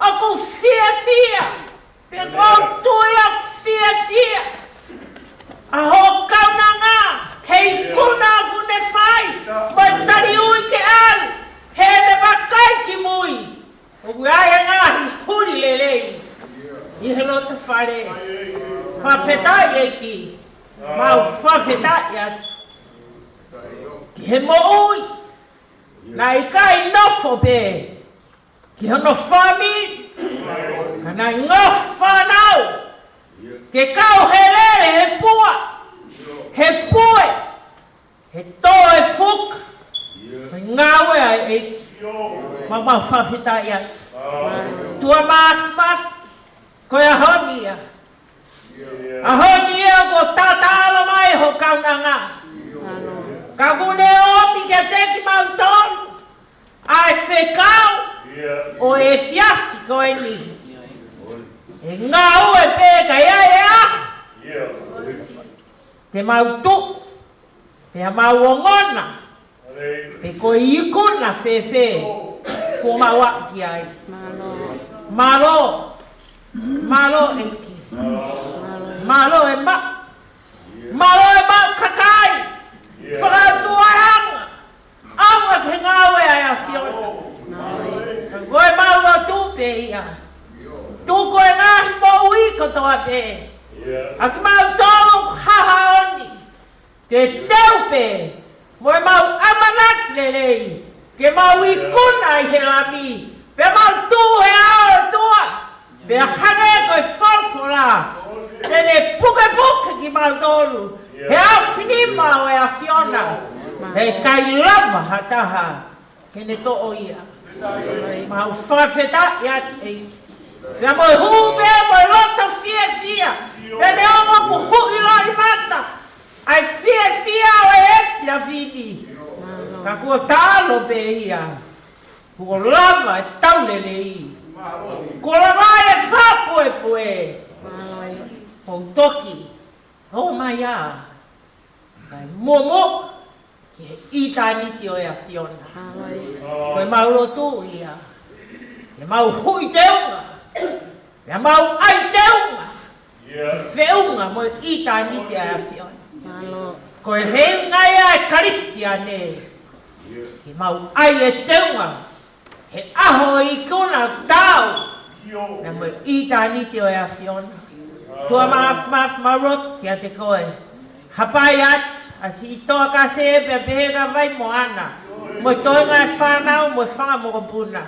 ʻoku fiefia, pea ʻoku ou tui ʻoku fiefia ʻa hoʻo kaunanga he ikuna ʻoku ne fai, mo e tali ui ke ʻalu, heʻene vakai ki mui ʻoku ʻi ai e ngaahi huli lelei ʻi he loto fale. Fakafetaʻi ʻEiki, mau fakafetaʻi atu ki he moʻui naʻe ʻikai nofo pē ki hono fāmili, ka naʻe ngaahi fānau ke kau he lele, he pua, he pue, he tō e fuka, he ngāue ʻa e ʻEiki. Mau mau fakafetaʻi atu. Tuʻa māfimafi, ko e ʻaho ni ia. ʻAho ni ia kuo tatalo mai hoʻo kaunanga, ka kuo ne ʻomi kiate kimautolu ʻa e fekau ʻo e efiafi ko eni. ʻE ngāue pē ka ʻi ai e ʻaho Te mau tuʻu, pea mau ongona, pe ko e ikuna fēfē kuo mau aʻu ki ai. Mālō. Mālō. Mālō ʻEiki. Mālō e maʻu. Mālō e maʻu kakai. Fakatuʻaʻanga. ʻAonga ki he ngāue ʻa e ʻAfiona. Ko e mau lotu pē ia. Tuku e ngaahi moʻui kotoa pē ʻa kimautolu hahaoni. Ke teu pē mo e mau ʻamanaki lelei ke mau ikuna ʻi he Lami, pea mau tuʻu he ʻao ʻo e ʻOtua. Pea hangē ko e folofola, te ne pukepuke kimautolu he ʻaofinima ʻo e ʻAfiona, heʻikai lava ha taha ke ne toʻo ia. Mau fakafetaʻi atu ʻEiki. Pea mo e hū pē mo e loto fiefia, pea neongo kuo huʻi loʻimata ʻa e fiefia ʻo e efiafi ni, ka kuo talu pē ia. Kuo lava e tau lelei. Kuo lava e fakapuepue. Mālō. Kuo toki ō mai ā, kae muʻomuʻa ki he ʻitāniti ʻo e ʻAfiona. Mālō. Ko e mau lotu ia, ke mau huʻi teunga, pea mau ʻai teunga, ke feʻunga mo e ʻitāniti ʻa e ʻAfiona. Mālō. Ko e feinga ia ʻa e Kalisitiane, ke mau ʻai e teunga he ʻaho ikuna tau, pea mo e ʻitāniti ʻo e ʻAfiona. ʻOtua Māfimafi, mau lotu kiate koe. Hapai atu ʻa siʻi Toa Kasē pea pehē kia Vaimoana, mo e toenga e fānau mo e fanga mokopuna.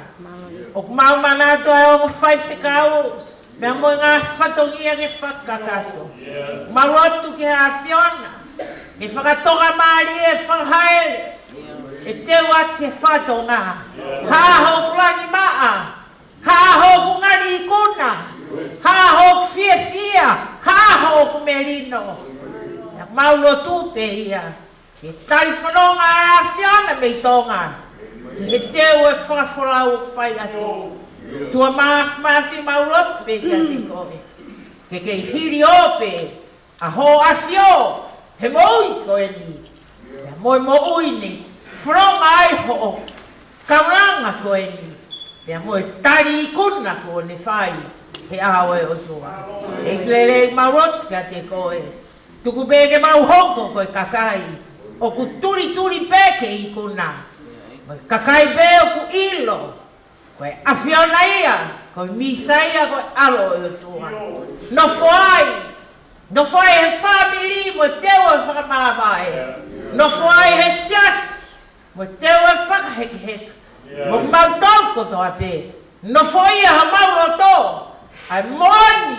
ʻOku mau manatu ʻa e ongo faifekau, pea mo e ngaahi fatongia ke fakakakato. Mau lotu ki he ʻAfiona ke fakatoka mālie, fakahaele, ʻe teu atu ki he fatongia. Haʻa hoku langi maʻa, haʻa hoku ngali ikuna, haʻa hoku fiefia, haʻa hoku melino. Mau lotu pē ia ke tali fononga ʻa e ʻAfiona mei Tonga, ki he teu e fakafolau ʻoku fai atu. ʻOtua Māfimafi, mau lotu pē kiate koe, ke ke hili ʻo pē ʻa hoʻo ʻAfio he moʻui ko eni, pea mo e moʻui ni fononga ai hoʻo kaunanga ko eni, pea mo e tali ikuna kuo ne fai he ʻao ʻo e ʻOtua. ʻEiki lelei, mau lotu kiate koe, tuku pē ke mau hoko ko e kakai ʻoku tulituli pē ke ikuna, mo e kakai pē ʻoku ʻilo ko e ʻAfiona ia, ko e Mīsaia, ko e ʻAlo ʻo e ʻOtua. Nofo ai, nofo ai he fāmili mo e teu e fakamāvae. Nofo ai he siasi mo e teu e fakahekeheka. Mo kimautolu kotoa pē, nofoʻia homau loto, ʻa e moʻoni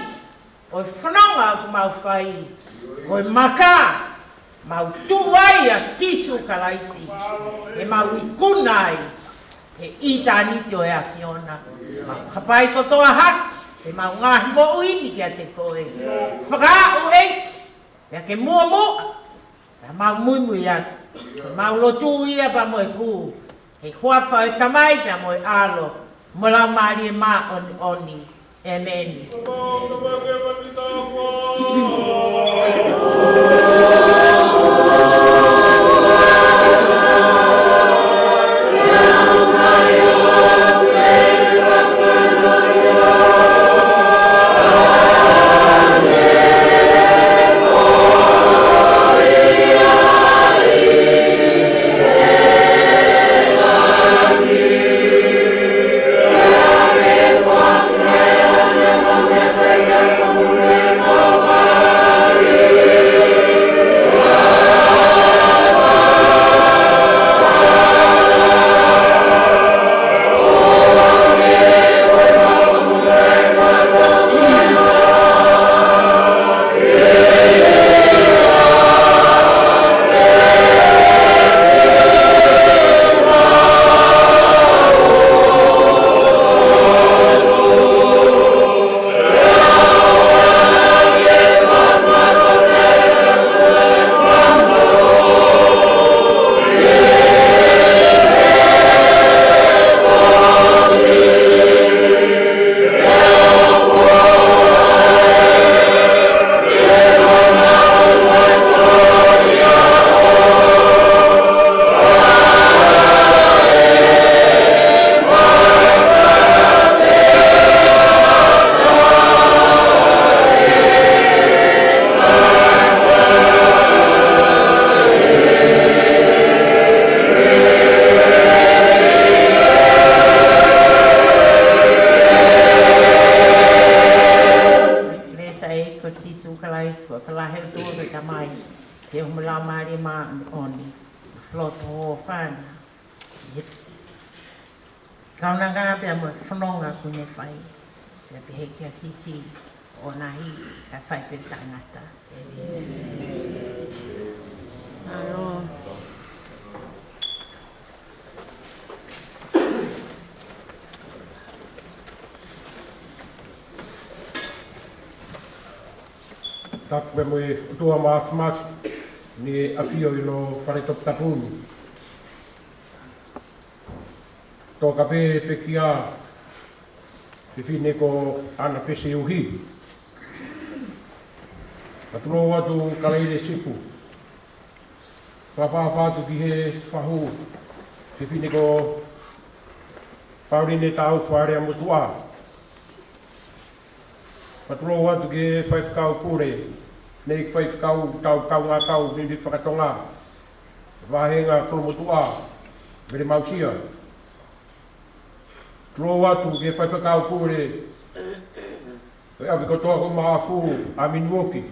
ʻo e fononga ʻoku mau fai, ko e maka mau tuʻu ai ʻa Sīsū Kalaisi, ʻe mau ikuna ai he ʻitāniti ʻo e ʻAfiona. Mau hapai kotoa hake ʻemau ngaahi moʻui ni kiate koe. Fakaaʻu ʻEiki, pea ke muʻomuʻa, pea mau muimui atu. Mau lotu ia pea mo e hū, he huafa ʻo e Tamai pea mo e ʻAlo, mo e Laumālie Māʻoniʻoni. ʻĒmeni. Tamai, pea mo e Laumālie Māʻoniʻoni, ʻoku lotu ʻo fana. Kaunanga pea mo e fononga kuo ne fai. Pea pehē kia Sisi, ʻo nahi, kae fai pē taʻengata. ʻĒmeni. Mālō. Tapu mo e ʻOtua Māfimafi, ʻoku ne ʻafio ʻi hono fale toputapu ni. Tō ka pē pekia, fefine ko ʻAna Pese Uhi. Ka tulou atu Kalaile Sipu. Fakaʻapaʻapa atu ki he fahu, fefine ko Pauline Taufa Leamotuʻa. Ka tulou atu ki he faifekau pule, ne faifekau tau kaungā kau liliu fakatonga. Vāhenga Kolomotuʻa, Mele Mausia. Tulou atu ki he faifekau pule, ʻo e ʻapi kotoa ko Maʻafu, ʻa Minuoki.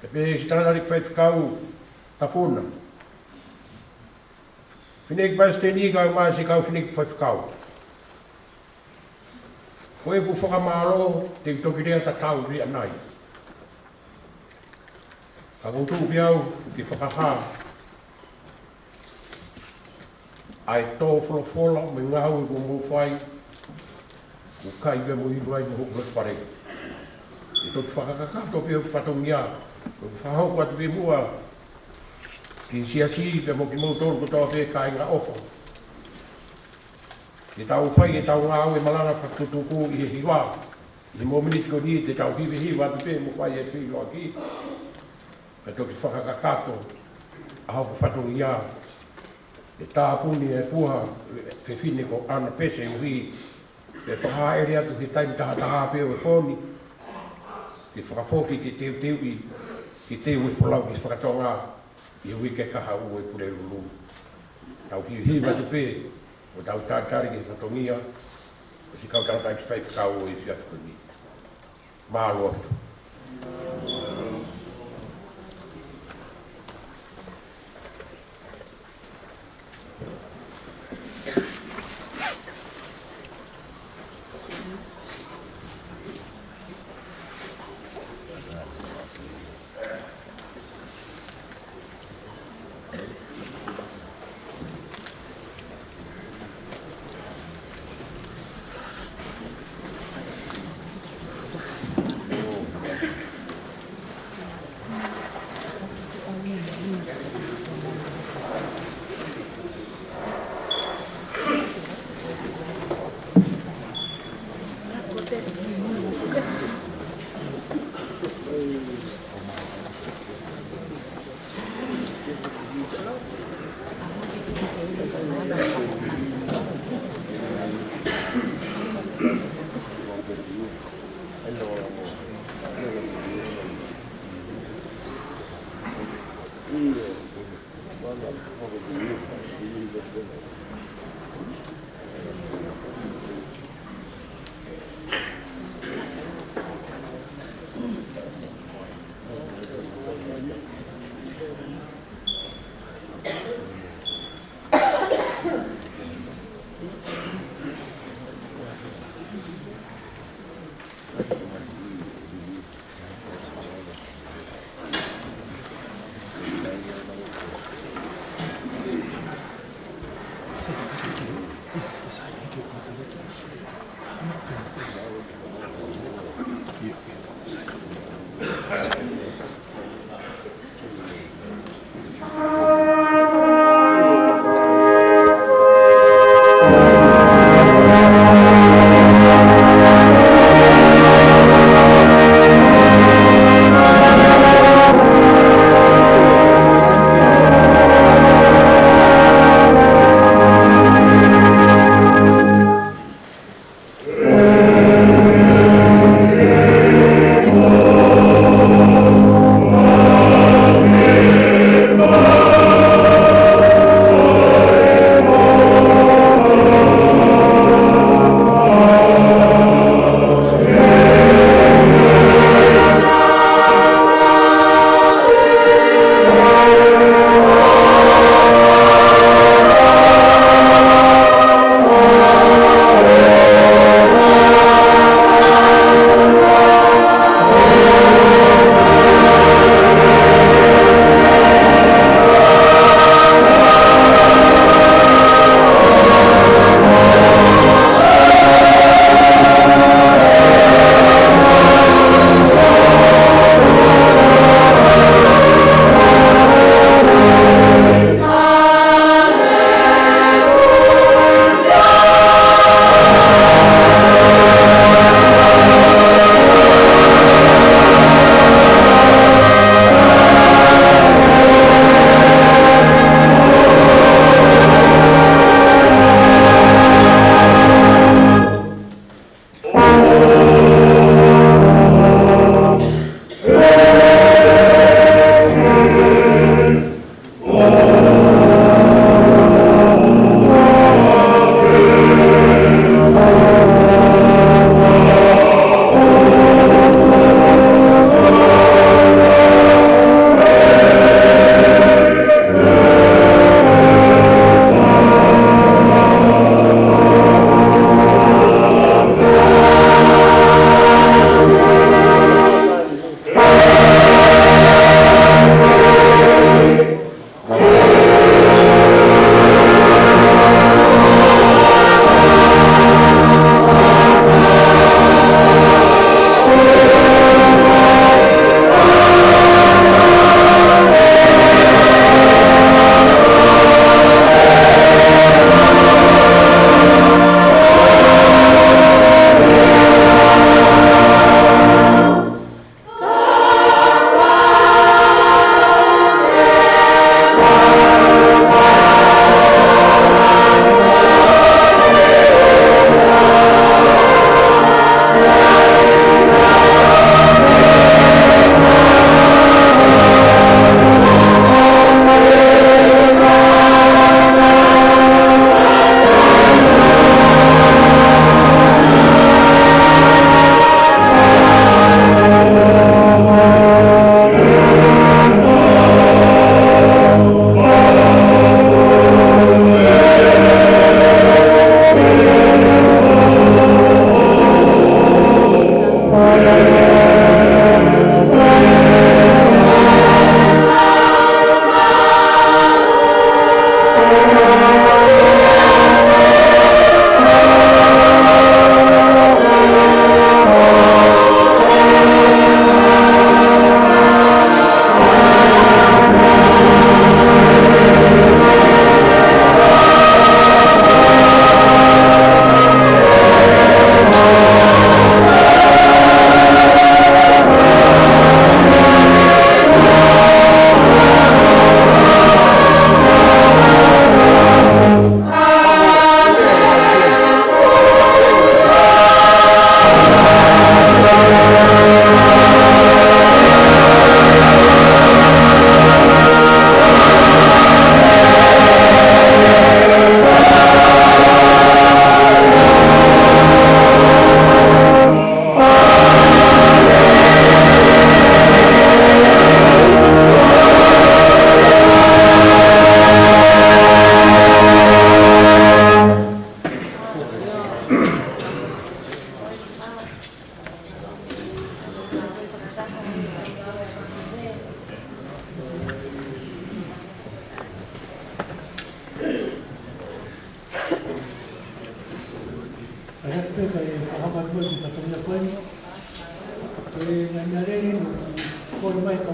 Pea pehē ki he tangataʻeiki faifekau Tafuna. Fineʻeiki Palesiteni kae ʻumaʻā siʻi kau fineʻeiki faifekau. Ko ʻeku fakamālō, te u toki lea tatau ʻi ʻanai. Ka ʻoku ou tuʻu pē au ke fakahā ʻa e tō folofola mo e ngāue kuo mou fai, ʻoku ʻikai pē mou ʻilo ai mo hoku loto fale. ʻE toki fakakakato pē hoku fatongia, ʻo fakahoko atu pē muʻa ki he siasi pea mo kimoutolu kotoa pē kāinga ʻofa. Ke tau fai ʻetau ngāue malanga fakatuʻutuʻu ʻi he hiva. ʻI he mōmeniti ko eni te tau hivahiva atu pē mo fai e feʻiloaki. Ka toki fakakakato ʻa hoku fatongia. ʻE tāpuni e puha fefine ko ʻAna Pese Uhi. Pea fakahaʻele atu he taimi tahataha pē ʻo e pō ni. Ke fakafoki ke teuteuʻi, ke teu e folau ki he fakatonga. ʻI he uike kahaʻu ʻo e Pulelulu. Tau hivahiva atu pē, ʻo tau talitali ki he fatongia, ʻo siʻi kau tangataʻeiki faifekau ʻo e efiafi ko eni. Mālō atu.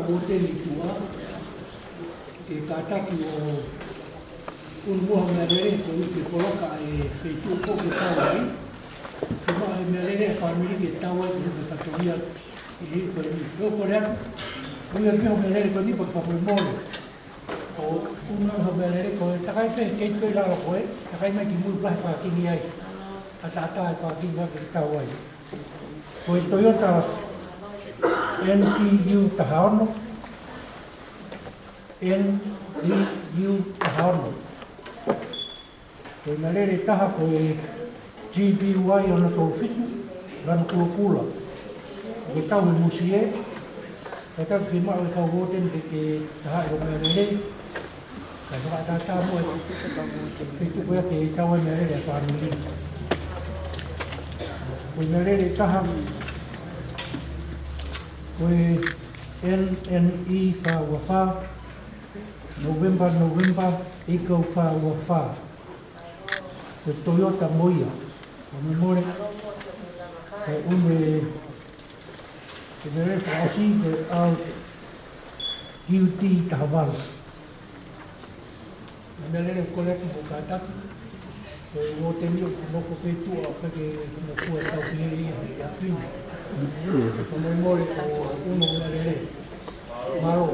Ko e teni tua, ke kātaki ʻo ʻunu muʻa ha meʻalele koeʻuhi ke poloka e feituʻu ko ē ke tau ai. Fiemaʻu e meʻalele ʻa e fāmili ke tau ai koeʻuhi ke fatongia e hili ko eni. Ko e kole atu, ʻunu pē ha meʻalele ko eni pea ke fakamolemole. ʻO ʻunu ha meʻalele ko e takai pē, kei toe lalo ko ē, takai mai ki mui pea ke pākingi ai. ʻAtaʻatā e pākingi ke tau ai. Ko e Toyota N T U taha ono, N T U taha ono. Ko e meʻalele ʻe taha ko e G P Y ono tolu fitu, lanu kulokula. Ko e tau e musie, ka tau fiemaʻu e kau uote ni ke, ke tahaʻi e meʻalele. Kae fakaʻatā muʻa e feituʻu ko ia ke tau ai e meʻalele ʻa e fāmili. Ko e meʻalele ʻe taha, ko e N N E fā ua fā, November, November, Eagle fā ua fā. Ko e Toyota mo ia. Fakamolemole, kae ʻunu e, e meʻalele fakaʻosi ko e Audi Q T taha valu. Meʻalele ko ē ʻoku kātaki, ko e uote ni ʻoku nofo pē tuʻa pē ke nofo e tau pē ia he ʻapi ni. Fakamolemole ʻo ʻunu meʻalele. Mālō.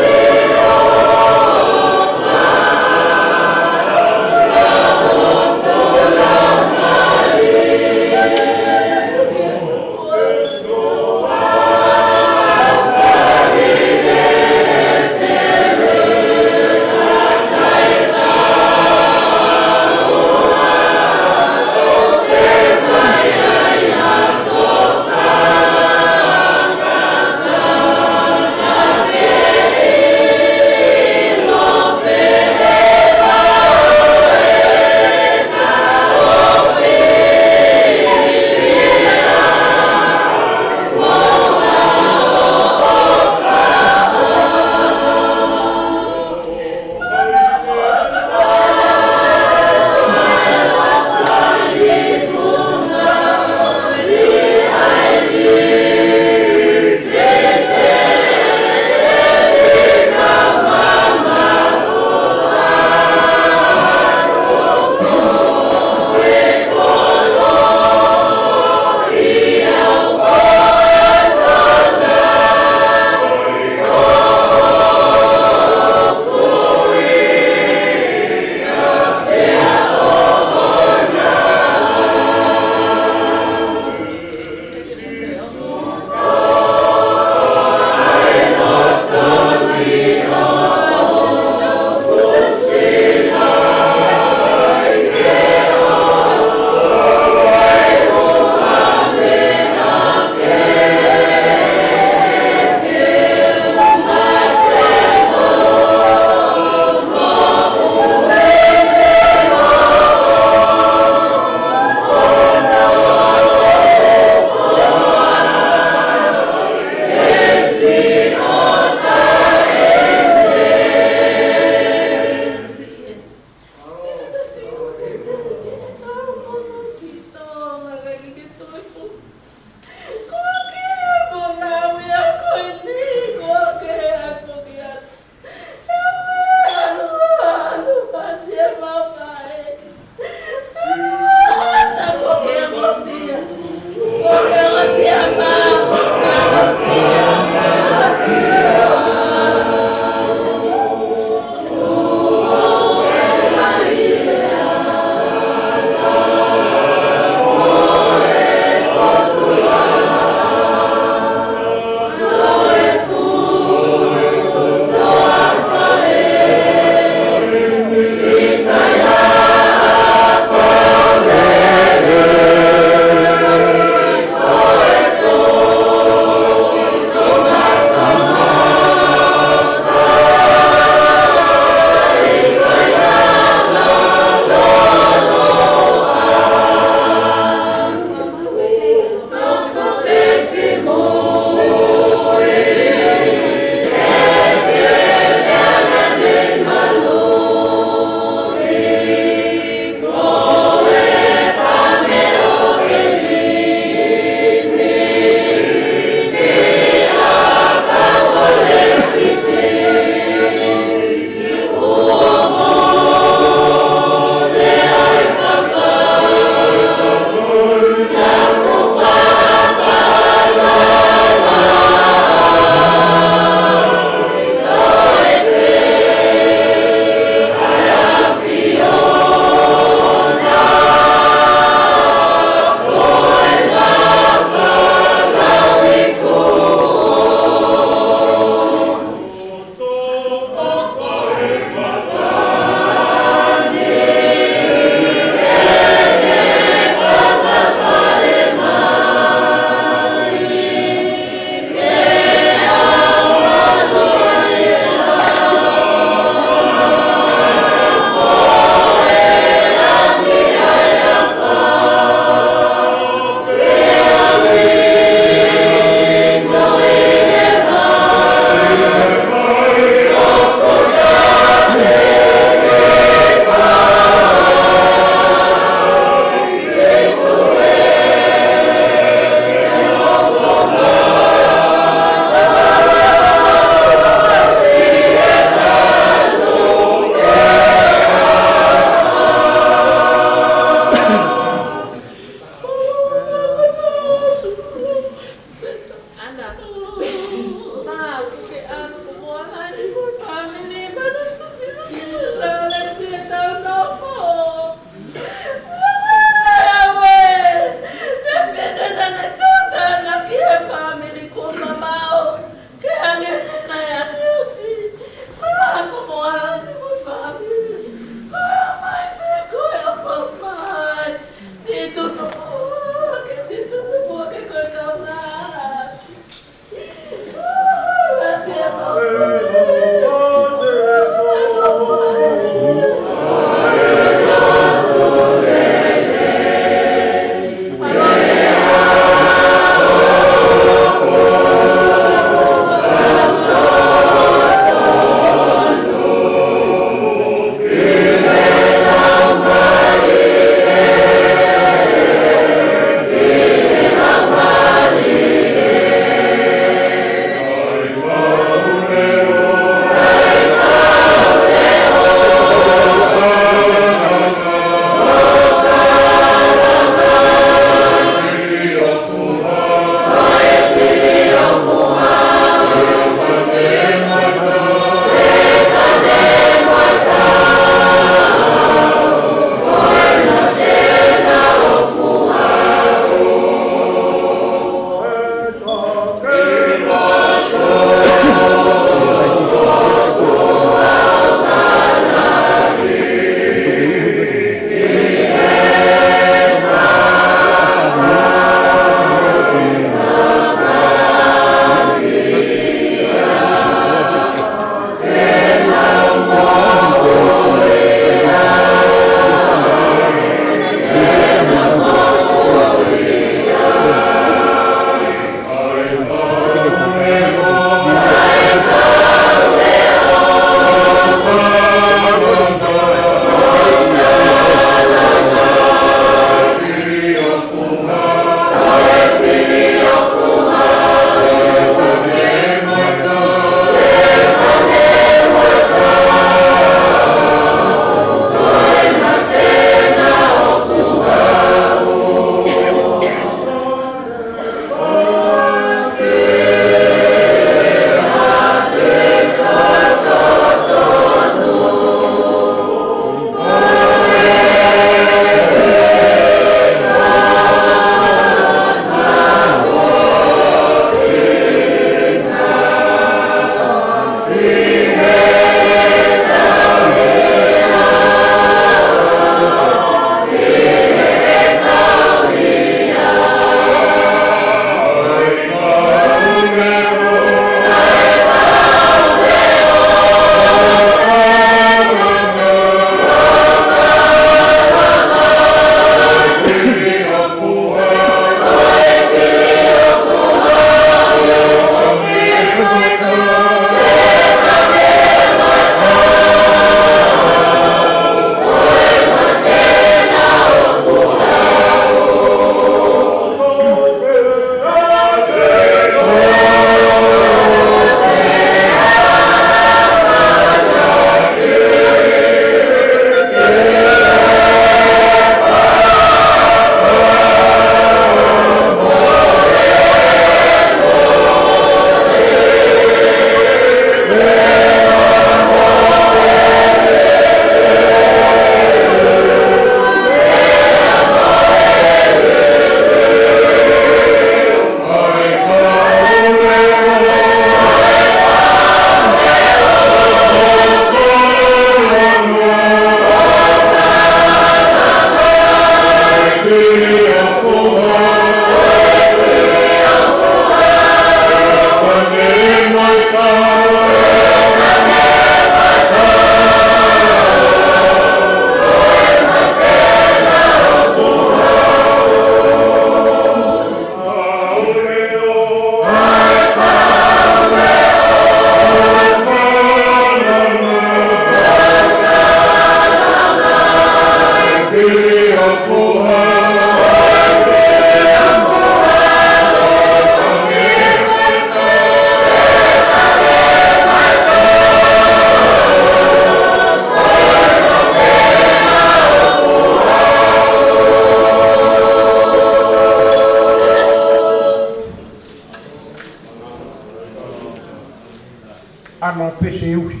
Ana Peseuli.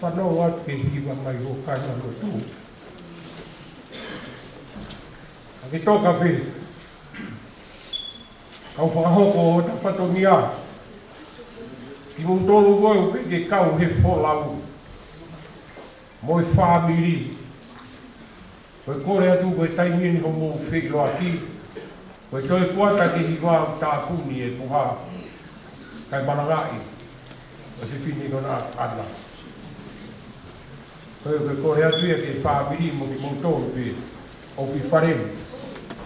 Fanongo atu ki he hiva mai ʻo e kāinga lotu. ʻA ke toka pē. Kau fakahoko ʻo ta fatongia. Kimoutolu ko ē ʻoku ke kau he folau. Mo e fāmili. Ko e kole atu ko e taimi ni hoʻomou feʻiloaki. Ko e toe kuata ki he hiva ʻoku tāpuni e puha. Kae malangaʻi. Ko e fefine ko ena ʻa Ana. Ko e, ko e kole atu ia ki he fāmili mo kimoutolu pē. ʻOku fale.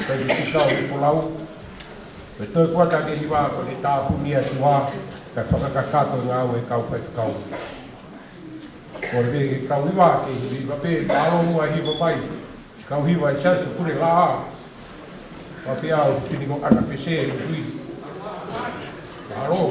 Kae ke kau he folau. Ko e toe kuata ki he hiva ko e tāpuni e puha. Kae fakakakato e ngāue ʻa e kau faifekau. Kole pē ke kau hiva ke hiva pē, mālō muʻa e hiva mai. Kau hiva ʻe Siaosi Pule Laʻā. Pea pehē ʻa e fefine ko Ana Peseuli. Mālō.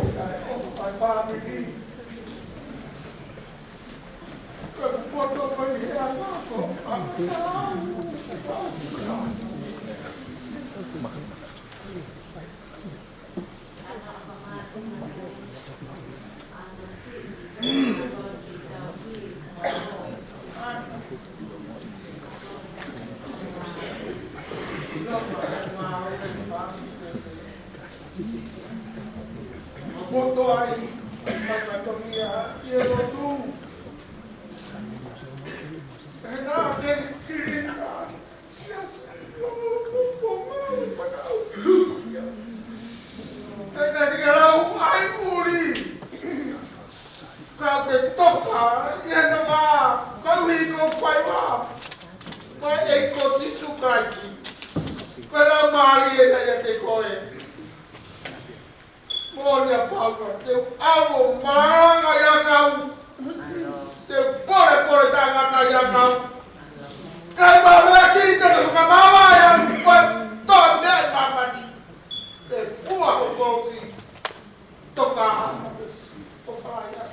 Moto ai, mai ka toki ia, ia lotu. Ena ke kiringa. Ka ke toka, ʻi he nama, ka ui ko faiva. Mai ʻe ko Sīsū Kalaisi. Ko e Laumālie ena ʻiate koe. Moʻoni ʻaupito pau, te u ʻalu ʻo malanga ʻi he ʻakau. Te u polepole tangata ʻi he ʻakau. Kae maʻu e ʻasi te u fakamāvae ʻa e toe meʻa ʻi māmani. Te u fua hoʻomou ʻi toka. Toka ia.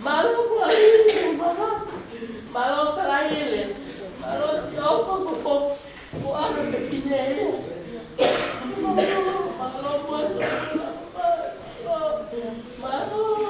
Mālō, mālō, mālō, mālō, mālō, siʻofa ko ko ko ana ke pine ia. Mālō, mālō, mālō, mālō, mālō.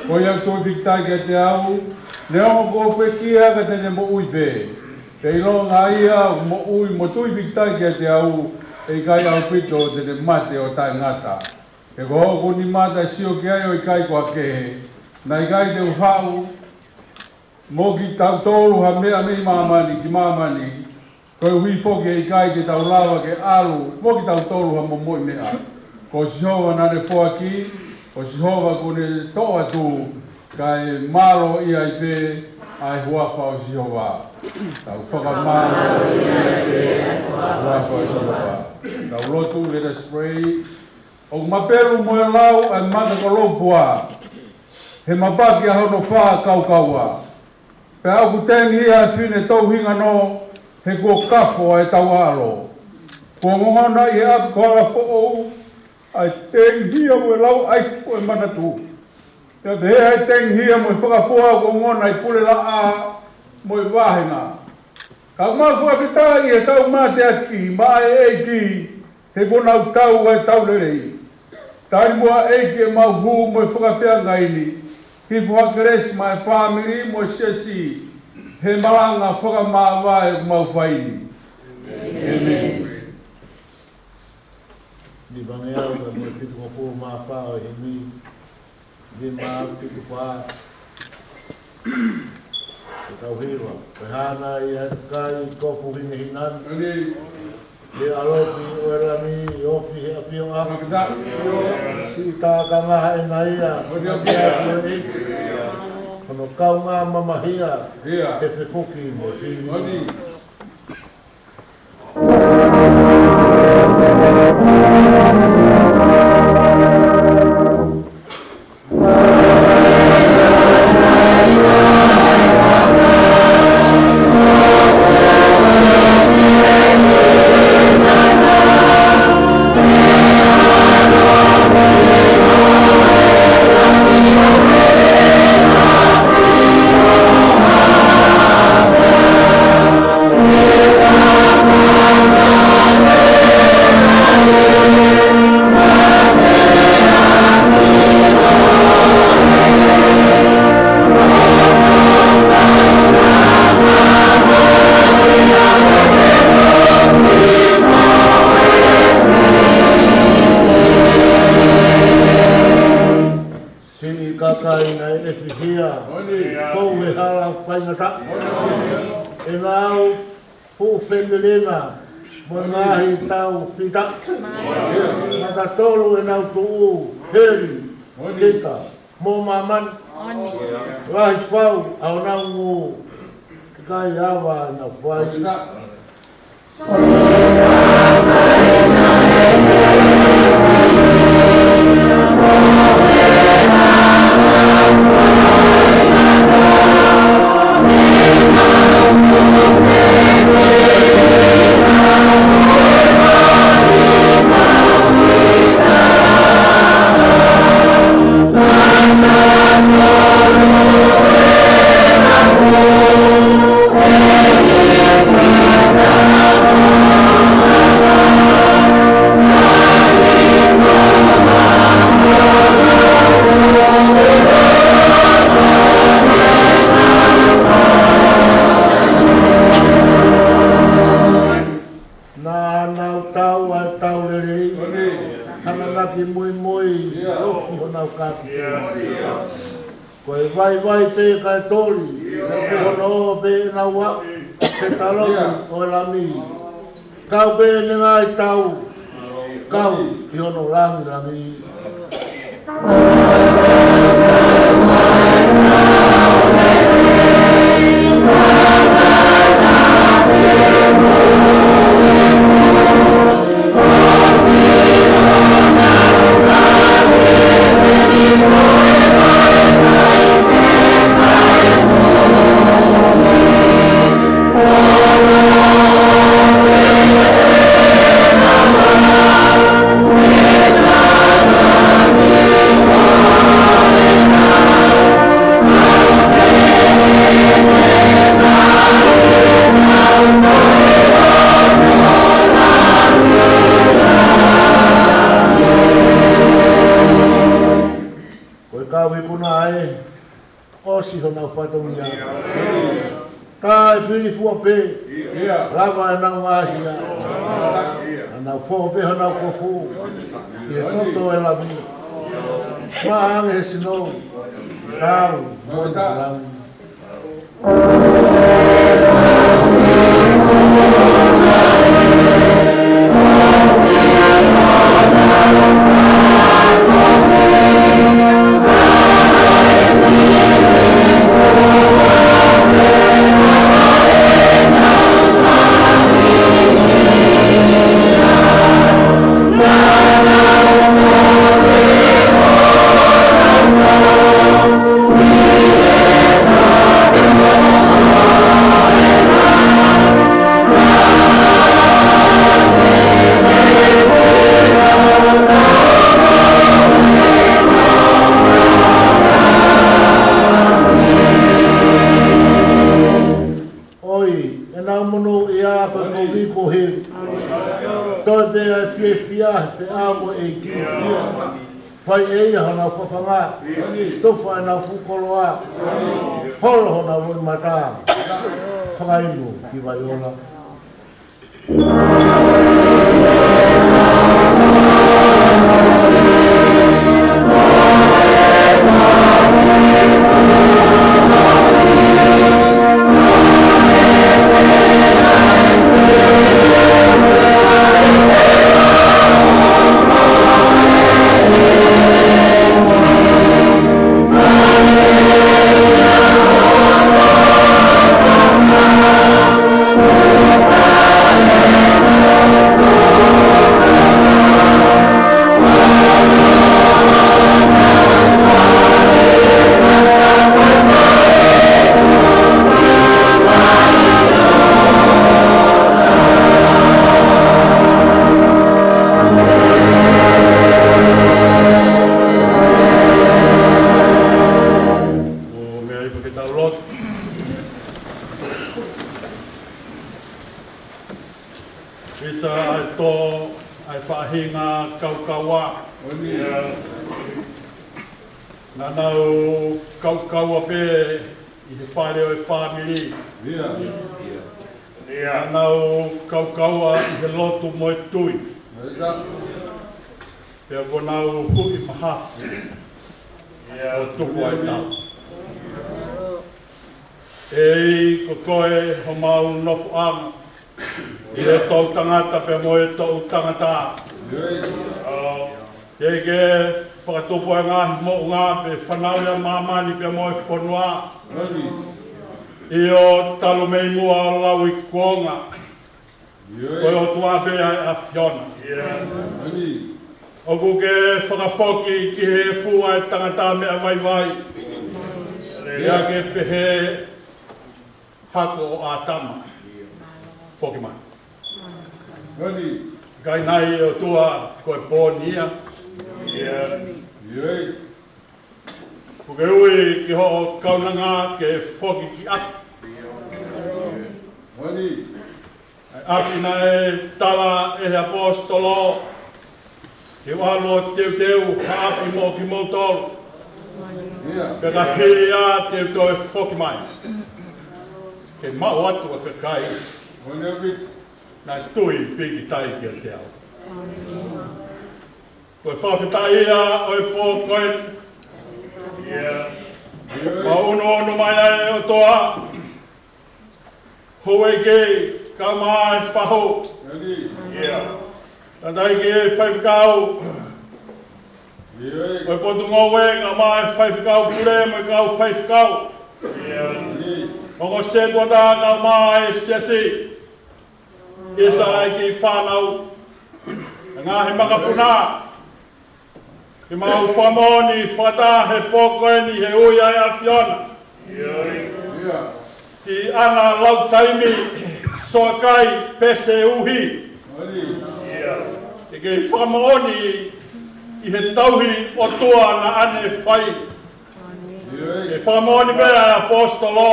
Ko ia ʻoku tui pikitai kiate au, neongo kuo pekia ka te ne moʻui pē. Pea ʻilonga ia ʻoku moʻui mo tui pikitai kiate au, ʻe ʻikai ʻaupito te ne mate ʻo taʻengata. He ko hoku nima naʻe sio ki ai ʻo ʻikai ko ha kehe, naʻe ʻikai te u haʻu mo kitautolu ha meʻa mei māmani ki māmani, koeʻuhi foki ʻe ʻikai te tau lava ke ʻalu mo kitautolu ha momoʻi meʻa. Ko Sihova naʻa ne foaki, ko Sihova kuo ne toʻo atu, kae mālō ia ai pē ʻa e huafa ʻo Sihova. Tau fakamālō ʻi he huafa ʻo Sihova. Tau lotu, let us pray. ʻOku mapelu mo e lau ʻa e mata ko Loupua, he mapaki ʻa hono fā kaukaua. Pea ʻoku tengihia ʻa e fine touhinga nō, he kuo kafo ʻa e tauʻalo. Kuo ngongona ʻi he ʻapi ko Halafoʻou ʻa e tengihia mo e lau ʻaiku ʻo e manatu. Pea pehē ʻa e tengihia mo e fakafua kuo ngongona ʻi Pulelaʻā mo e vāhenga. Ka ʻoku mau fakafetaʻi ʻi heʻetau mateaki maʻa e ʻEiki, he kuo nau tau ʻa e tau lelei. Tali muʻa ʻEiki ʻemau hū mo e fakafeangai ni, hifo ha kelesi maʻa e fāmili mo e siasi, he malanga fakamāvae ʻoku mau fai ni. ʻĒmeni. Ni vange au ka mo e pitu ngofulu mā fā ʻo e himi. Ni mā pitu fā. Ko e tau hiva. Ko e hā nai ʻa e kakai kofu hinehina ni? ʻĒmeni. He ʻalofi ʻo e langi, ofi he ʻafioʻanga. Fakafetaʻi. Siʻi tākangaha ʻena ia, ʻo ne ʻafio ʻi he ʻEiki. Hono kaungā mamahia, ia, he fefuki mo e fili. ʻĒmeni. Siʻi kakai naʻe ʻefihia, ʻo ne fou he hala faingataʻa. ʻEna au fuʻu femelena mo e ngaahi tau fita. Matatolu ʻenau tuʻu, heli, kita, mo māmani. Lahi fau ʻa honau ngū, kakai ava ʻenau fai. Naʻa nau tau ʻa e tau lelei, ʻo ne hanganaki muimui, ia, ʻo ki honau kāpiteni. Ko e vaivai pē kae toli, ko hono ō pē ʻenau aʻu, he taloki ʻo e Lami. Kau pē ʻene ngaahi tau, kau ʻi hono langilangi. ʻAe, ʻosi honau fatongia. Taʻefilifua pē, lava ʻenau ngaahi hia. Naʻa nau foʻo pē honau kofu ʻi he toto ʻo e Lami. Maʻa ange he sino, tau, moʻoni langi. ʻOi, ʻenau monūʻia ko e kovi kuo hili. Toe pē ʻa e fiefia he feʻao ʻo e ʻEiki. Fai ʻe ia honau fafanga. Tufa ʻenau fuʻu koloa. Holo honau loʻimata. Fakainu ki vai ola. ʻO meʻa ai pea ke tau lotu. ʻIsa ʻa e tō ʻa e faʻahinga kaukaua. Naʻa nau kaukaua pē ʻi he fale ʻo e fāmili. Naʻa nau kaukaua ʻi he lotu mo e tui. Pea kuo nau huʻi mahafu ʻo tupu ai tau. ʻEiki, ko koe homau nofoʻanga ʻi he toʻutangata pea mo e toʻutangata. Ke ke fakatupu ʻa e ngaahi moʻunga pea fanauʻi ʻa māmani pea mo e fonua. ʻIo, talu mei muʻa ʻo lauikuonga, ko e ʻOtua pē ʻa e ʻAfiona. ʻOku ke fakafoki ki he efu ʻa e tangata meʻa vaivai. ʻIa ke pehē, hako ʻo ʻĀtama, foki mai. ʻIkai nai ʻOtua ko e pō ni ia? ʻOku ke ui ki hoʻo kaunanga ke foki ki ʻapi. ʻApi naʻe tala ʻe he ʻaposetolo ke u ʻalu ʻo teuteu ha ʻapi mo kimoutolu. Pea ka hili ia te u toe foki mai ke maʻu atu ʻa e kakai naʻe tui pīkitai kiate au. Ko e fakafetaʻi ia ʻo e pō ko eni. Mau ʻunuʻunu mai ai ʻOtua. Houʻeiki, kae ʻumaʻā e fahu. Tangataʻeiki, kae ʻumaʻā e faifekau. Ko e potungāue, kae ʻumaʻā e faifekau pule mo e kau faifekau. Ongo sētuata, kae ʻumaʻā e siasi. ʻIsa ʻa e kiʻi fānau, ngaahi makapuna, ke mau fakamoʻoni fakataha he pō ko eni he ui ʻa e ʻAfiona. Siʻi ʻAna Lautaimi Soakai Peseuhi. Ke ke fakamoʻoni ʻi he tauhi ʻOtua naʻa ne fai. Ke fakamoʻoni pē ʻa e ʻaposetolo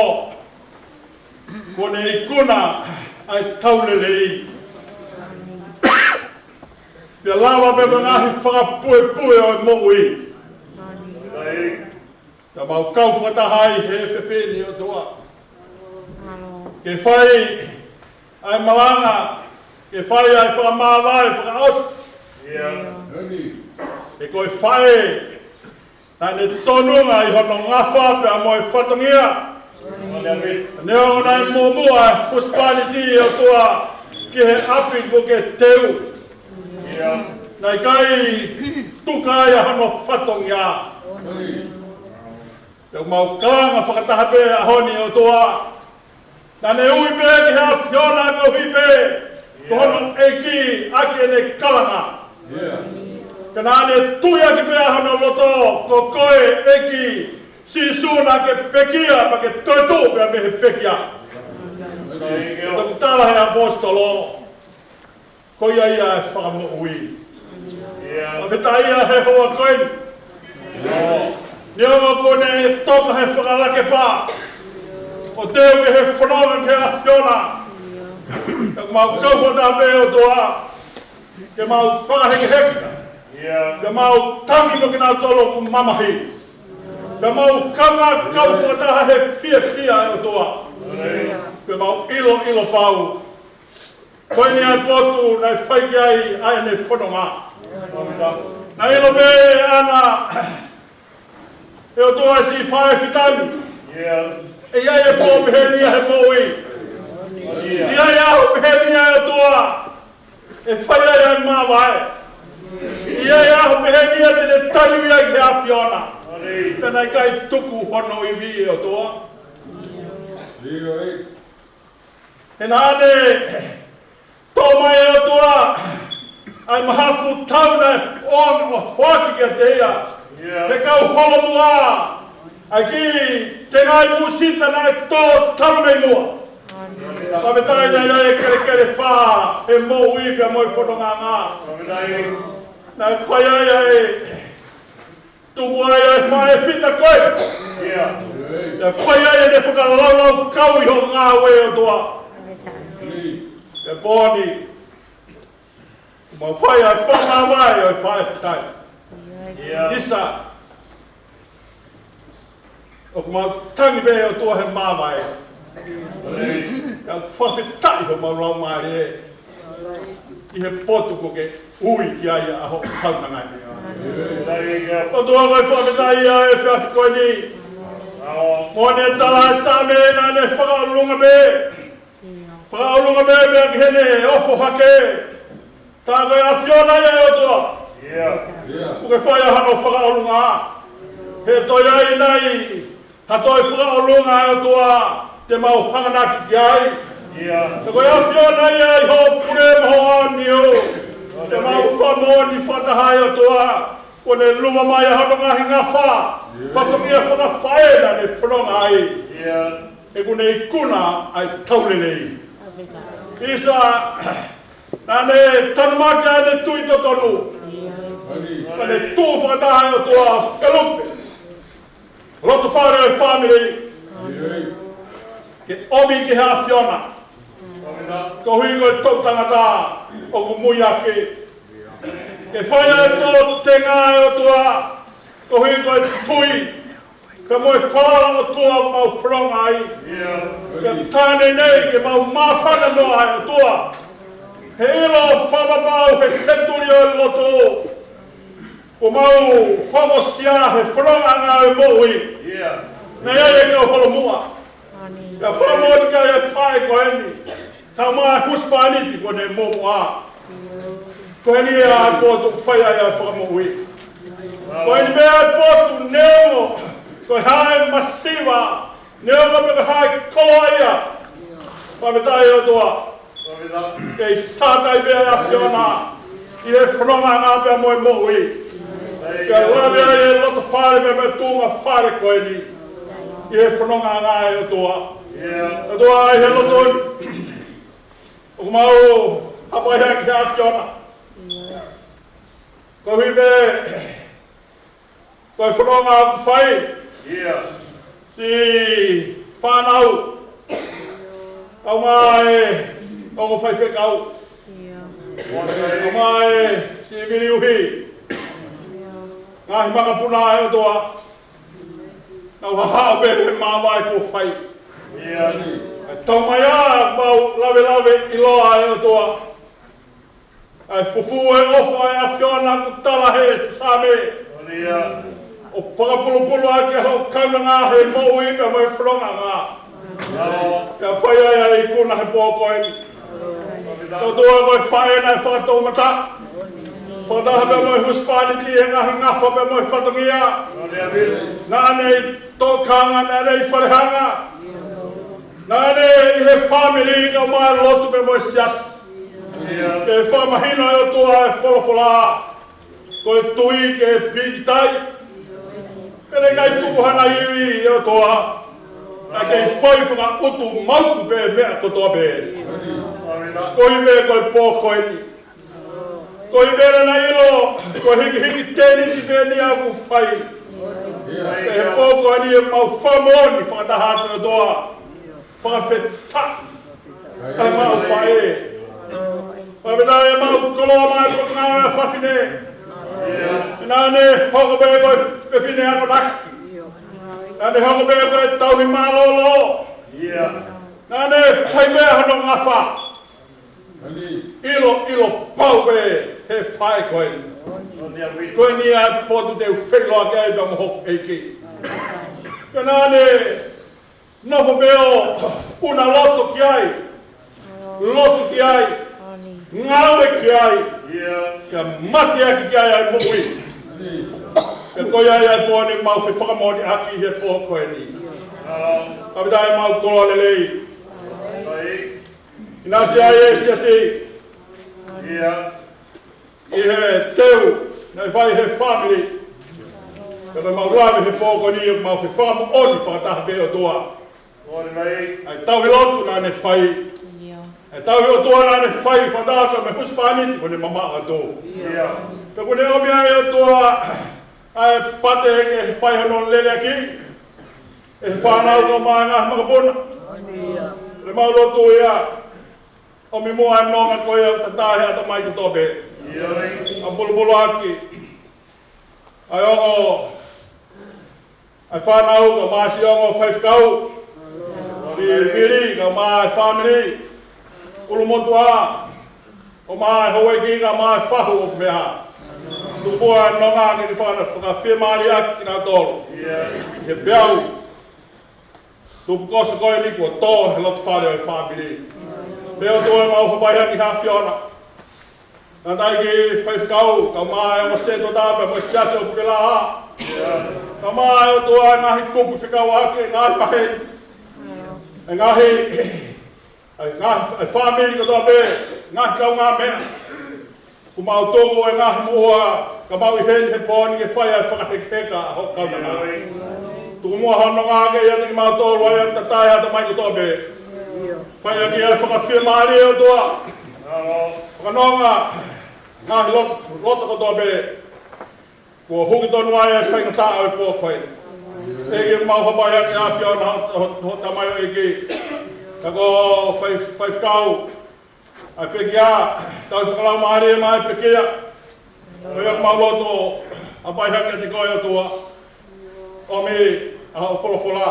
kuo ne ikuna ʻa e tau lelei. Pea lava pē mo e ngaahi fakapuepue ʻo e moʻui. Ka mau kau fakataha ai he efiafi ni ʻOtua. Ke fai ʻa e malanga, ke fai ʻa e fakamāvae fakaʻosi. He ko e faʻē naʻa ne tonu ʻi hono ngafa pea mo e fatongia. Neongo naʻe muʻomuʻa e husepāniti ʻOtua ki he ʻapi kuo ke teu, naʻe ʻikai tuku ai ʻa hono fatongia. Pea mau kalanga fakataha pē ʻaho ni ʻOtua. Naʻa ne ui pē ki he ʻAfiona koeʻuhi pē ko hono ʻEiki ʻaki ʻene kalanga. Ka naʻa ne tui ʻaki pē ʻa hono loto, ko koe ʻEiki Sīsū naʻa ke pekia, pea ke toetuʻu pē mei he pekia. Toki tala he ʻaposetolo, ko ia ia e fakamoʻui. Fakafetaʻi he houa ko eni. Neongo kuo ne toka he fakalakepa ʻo teu ki he fononga ki he ʻAfiona, ka mau kau fakataha pē ʻOtua ke mau fakahekeheke, ke mau tangi mo kinautolu ʻoku mamahi, ke mau kau fakataha he fiefia ʻOtua, ke mau ʻiloʻilo pau ko eni ʻa e potu naʻe fai ki ai ʻa ʻene fononga. Naʻe ʻilo pē ʻe ʻAna, ʻe ʻOtua, siʻi faʻē fita ni, ʻe ʻi ai e pō pehē ni ia he moʻui. ʻE ʻi ai e ʻaho pehē ni ia ʻe ʻOtua ʻe fai ai ʻa e māvae. ʻE ʻi ai e ʻaho pehē ni ia te ne tali ui ai ki he ʻAfiona. Pea naʻe ʻikai tuku hono ivi ʻe ʻOtua. He naʻa ne toʻo mai ʻe ʻOtua ʻa e mahafu tau naʻe ʻoange ʻo foaki kiate ia ʻe he kau holomua, ʻa e kiʻi tengaʻi mūsita naʻe tō talu mei muʻa. Fakafetaʻi naʻe ʻi ai e kelekele fā he moʻui pea mo e fonongaʻanga. Naʻe fai ai ʻa e tupu ai ʻa e faʻē fita ko ē. Naʻe fai ai ʻene fakalaulaukau ʻi hoʻo ngāue ʻOtua. Pea pō ni, mau fai ʻa e fakamāvae ʻo e faʻē fita ni. ʻIsa, ʻoku mau tangi pē ʻOtua he māvae. Ka fakafetaʻi homau laumālie ʻi he potu kuo ke ui ki ai ʻa hoʻo kaunanga ni. ʻOtua, ko e fakafetaʻi ʻa e efiafi ko eni. Moʻoni e tala ʻa e Saame naʻa ne fakaʻolunga pē. Fakaʻolunga pē pea ki heʻene ofo hake. Tā ko e ʻAfiona ia ʻe ʻOtua. ʻOku ke fai ʻa hono fakaʻolunga. He toe ʻi ai nai ha toe fakaʻolunga ʻe ʻOtua te mau hanganaki ki ai? Tā ko e ʻAfiona ia ʻi hoʻo pule mo hoʻo ʻāniu. Te mau fakamoʻoni fakataha ʻe ʻOtua, kuo ne luva mai ʻa hono ngaahi ngafa, fatongia fakafaʻē naʻa ne fononga ai. He kuo ne ikuna ʻa e tau lelei. ʻIsa, naʻa ne tanumaki ʻa ʻene tui totonu. Naʻa ne tuʻu fakataha ʻe ʻOtua, felupe, loto fale ʻo e fāmili, ke ʻomi ki he ʻAfiona. Koeʻuhi ko e toʻu tangata ʻoku muiaki. Ke fai ʻa e tō tenga ʻe ʻOtua, koeʻuhi ko e tui pea mo e falala ʻOtua ʻoku mau fononga ai. Ke tāne nei ke mau māfana noa ʻe ʻOtua. He ʻilo fakapapau he senituli ʻo e lotu, kuo mau hokosia he fonongaʻanga ʻo e moʻui. Naʻe ʻi ai e kau holomua. Pea fakamoʻoni ki ai e faʻē ko eni, kae ʻumaʻā e husepāniti kuo ne muʻomuʻa. Ko eni ia ʻa e potu ʻoku fai ai ʻa e fakamoʻui. Ko eni pē ʻa e potu neongo ko e hā e masiva, neongo pe ko e hā e koloaʻia. Fakafetaʻi ʻOtua. Kei sātai pē ʻa e ʻAfiona ʻi he fonongaʻanga pea mo e moʻui. Ke lave ai e loto fale pea mo e tuʻunga fale ko eni ʻi he fonongaʻanga ʻe ʻOtua. ʻOtua, ʻi he loto ni ʻoku mau hapai hake ki he ʻAfiona. Koeʻuhi pē ko e fononga ʻoku fai. Siʻi fānau, kaeʻumaʻā e ongo faifekau, kaeʻumaʻā e siʻi viliuhi, ngaahi makapuna ʻe ʻOtua. Nau hahaʻo pē he māvae kuo fai. ʻIo. ʻE tau mai ā mau lavelave ʻiloa ʻe ʻOtua. ʻA e fufū ʻo e ʻofa ʻa e ʻAfiona kuo tala he Saame. ʻIo. ʻO fakapulupulu ʻaki ʻa hoʻo kaunanga he moʻui pea mo e fonongaʻanga. ʻIo. Pea fai ai ʻa e ikuna he pō ko eni. ʻOtua ko e faʻē naʻe fakatoumata. Fakataha pea mo e husepāniti he ngaahi ngafa pea mo e fatongia. Naʻa ne ʻi tokanga, naʻa ne ʻi falehanga. Naʻa ne ʻi he fāmili kae ʻumaʻā e lotu pea mo e siasi. Ke fakamahino ʻe ʻOtua e folofola. Ko e tui ke pīkitai. Pea naʻe ʻikai tuku hano ivi ʻe ʻOtua. Naʻe kei fai fakaʻutumauku pē meʻa kotoa pē. Ko e meʻa ko e pō ko eni. Ko e meʻa naʻe ʻilo, ko e hikihiki tēniti pē eni ʻoku fai. Pea he pō ko eni ʻoku mau fakamoʻoni fakataha atu ʻOtua. Fakafetaʻi. ʻA e mau faʻē. Fakafetaʻi ʻa e mau koloa mai ko ngā fafine. Naʻa ne hoko pē ko e fefine akonaki. Naʻa ne hoko pē ko e tauhi mālōlō. Naʻa ne fai pē hono ngafa. ʻIlo, ʻilo pau pē he faʻē ko eni. Ko eni ʻa e potu te u feʻiloaki ai pea mo hoku ʻEiki. Pea naʻa ne nofo pē ʻo ʻuna loto ki ai, lotu ki ai, ngāue ki ai, ʻIo. Kia mateaki ki ai ʻa e moʻui. Pea ko ia ʻa e pō ni mau fefakamoʻoniʻaki he pō ko eni. Fakafetaʻi ʻa e mau koloa lelei. ʻInasi ai e siasi. ʻIo. ʻI he teu naʻe fai he fāmili. Pea ko e mau lave he pō ko eni ʻoku mau fefakamoʻoni fakataha pē ʻOtua. ʻA e tauhi lotu naʻa ne fai. ʻA e tauhi ʻOtua naʻa ne fai fakataha mo e husepāniti kuo ne mamaʻo atu. Pea kuo ne ʻomi ai ʻOtua ʻa e pate ke fai hono leleaki ʻe he fānau kae ʻumaʻā e ngaahi makapuna. Ko e mau lotu ia. ʻOmi muʻa e nonga ko ia ʻo tatae he ʻatamai kotoa pē. ʻA e pulupulu ʻaki ʻa e ongo, ʻa e fānau kae ʻumaʻā siʻi ongo faifekau. Vili kae ʻumaʻā e fāmili. ʻUlumotuʻa. ʻUmaʻā e houʻeiki kae ʻumaʻā e fahu ʻoku meʻa. Tuku muʻa e nonga ke ke faka-, fakafiemālieʻaki kinautolu. ʻI he peau. Tupu koso ko eni kuo tō he loto fale ʻo e fāmili. Pea ʻOtua mau hapai ʻaki ha ʻAfiona. Tangataʻeiki faifekau, kae ʻumaʻā e ongo sētuata pea mo e siasi ʻo Pukelaha. Kae ʻumaʻā ʻOtua e ngaahi kupu fekauʻaki, e ngaahi maheni. E ngaahi, e ngaahi, e fāmili kotoa pē, ngaahi kaungāmeʻa. Kuo mau tuku e ngaahi moʻua, ka mau ʻi heni he pō ni ke fai ʻa e fakahekeheka ʻa hoʻo kaunanga. Tuku muʻa hono nonga ke ʻiate kimautolu ʻa e tatae ʻatamai kotoa pē. Fai ʻaki ʻa e fakafiemālie ʻOtua. Fakanonga, ngaahi loto, loto kotoa pē. Kuo huki tonu ai e faingataʻa ʻo e pō ko ē. ʻEiki mau hapai ʻaki ʻa e ʻAfiona ho, ho, ho tamaioʻeiki. Ka ko fai, faifekau. ʻA e pekia, tau fakalaumālie mai pekia. Ko ia mau lotu, hapai hake ʻiate koe ʻOtua. ʻOmi ʻa hoʻo folofola.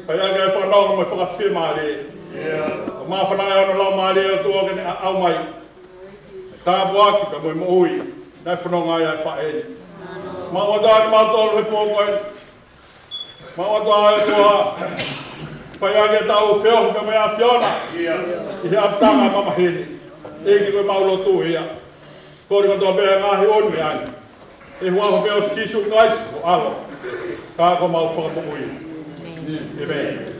Fai ʻaki e fakanonga mo e fakafiemālie. ʻO māfana ai hono Laumālie ʻOtua ke ne ʻaʻau mai. Tāpuaki pea mo e moʻui. Naʻe fononga ai ʻa e faʻē ni. Mau ʻoatu kimautolu he pō ko eni. Mau ʻoatu ʻa e ʻOtua, fai ʻaki ʻetau feohi pea mo e ʻAfiona. ʻI he ʻapitanga mamahi ni. ʻEiki ko e mau lotu ia. Kole kotoa pē ʻa e ngaahi ʻoni meʻa ni. ʻI he huafa pē ʻo Sīsū Kalaisi ko ho ʻAlo. Ka ko homau Fakamoʻui. ʻĒmeni.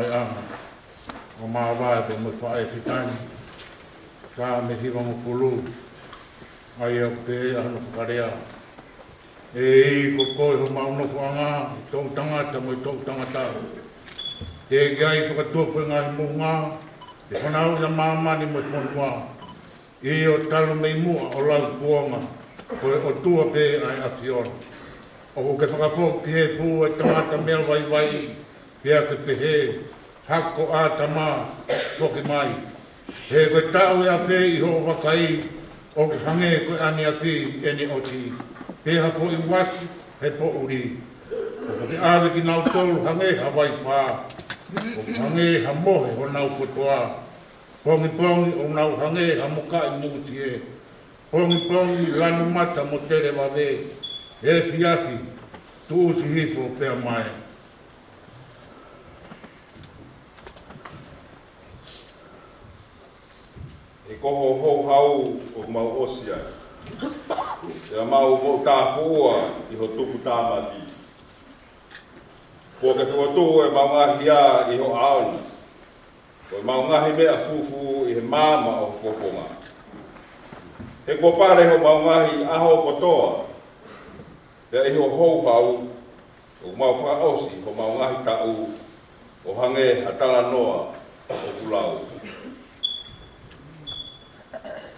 ʻAna, ʻo māvae pea mo e faʻē fitani, ka mei he hivangofulu, ʻa ia ʻoku pehē ʻa hono fakalea: ʻEiki, ko koe homau nofoʻanga, ʻi toʻutangata mo e toʻutangata. Teʻeki ai fakatupu e ngaahi moʻunga, pe fanauʻi ʻa māmani mo e fonua. ʻIo, talu mei muʻa ʻo lau kuonga, ko e ʻOtua pē ʻa e ʻAfiona. ʻOku ke fakafoki ki he efu ʻa e tangata meʻa vaivai, pea ke pehē: Hako ʻĀtama, foki mai. He ko e taʻu ʻe afe ʻi hoʻo vakai, ʻoku hangē ko e ʻaneafi ʻene ʻoti, pe ha foʻi uasi he poʻuli. ʻOku ke ʻave kinautolu hangē ha vaifā, ʻoku hangē ha mohe honau kotoa. Pongipongi ʻoku nau hangē ha mukaʻi mūtie. Pongipongi lanu mata mo tele vave. Efiafi tuʻusi hifo pea mae. He ko ho houhau ʻoku mau ʻosi ai, pea mau moʻutāfuʻua ʻi ho tuputāmaki. Kuo ke fokotuʻu ʻemau ngaahi hia ʻi ho ʻao ni, ko ʻemau ngaahi meʻa fufū ʻi he maama ʻo ho fofonga. He kuo pale homau ngaahi ʻaho kotoa, pea ʻi ho houhau ʻoku mau fakaʻosi homau ngaahi taʻu, ʻo hangē ha talanoa ʻoku lau.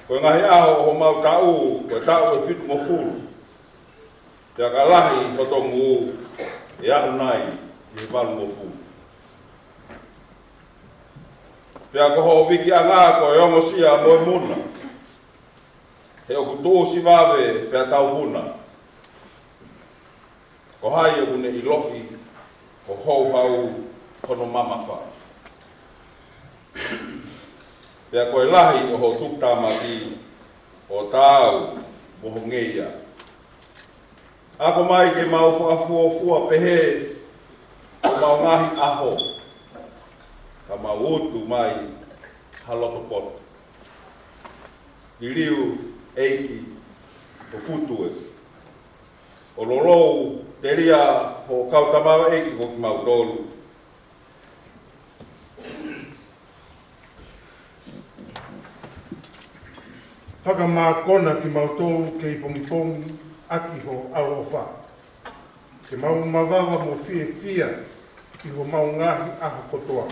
Ko e ngaahi ʻaho ʻo homau taʻu, ko e taʻu ʻe fitungofulu, pea ka lahi hoto ngū, ʻe aʻu nai ʻi he valungofulu. Pea ko hoʻo vikiʻanga ko e ongosia mo e muna, he ʻoku tuʻusi vave pea taupuna. Ko hai ʻoku ne ʻiloʻi ho houhau hono mamafa? Pea ko e lahi ʻo ho tuputāmaki ʻo taau mo ho ngeia. Ako mai ke mau fakafuofua pehē ʻi homau ngaahi ʻaho, ka mau utu mai ha loto poto. Liliu, ʻEiki, ho futu ē, ʻo lolou telia ho kau tamaioʻeiki ko kimautolu. Fakamākona kimautolu kei pongipongi ʻaki ho ʻaloʻofa, ke mau mavava mo fiefia ʻi homau ngaahi ʻaho kotoa.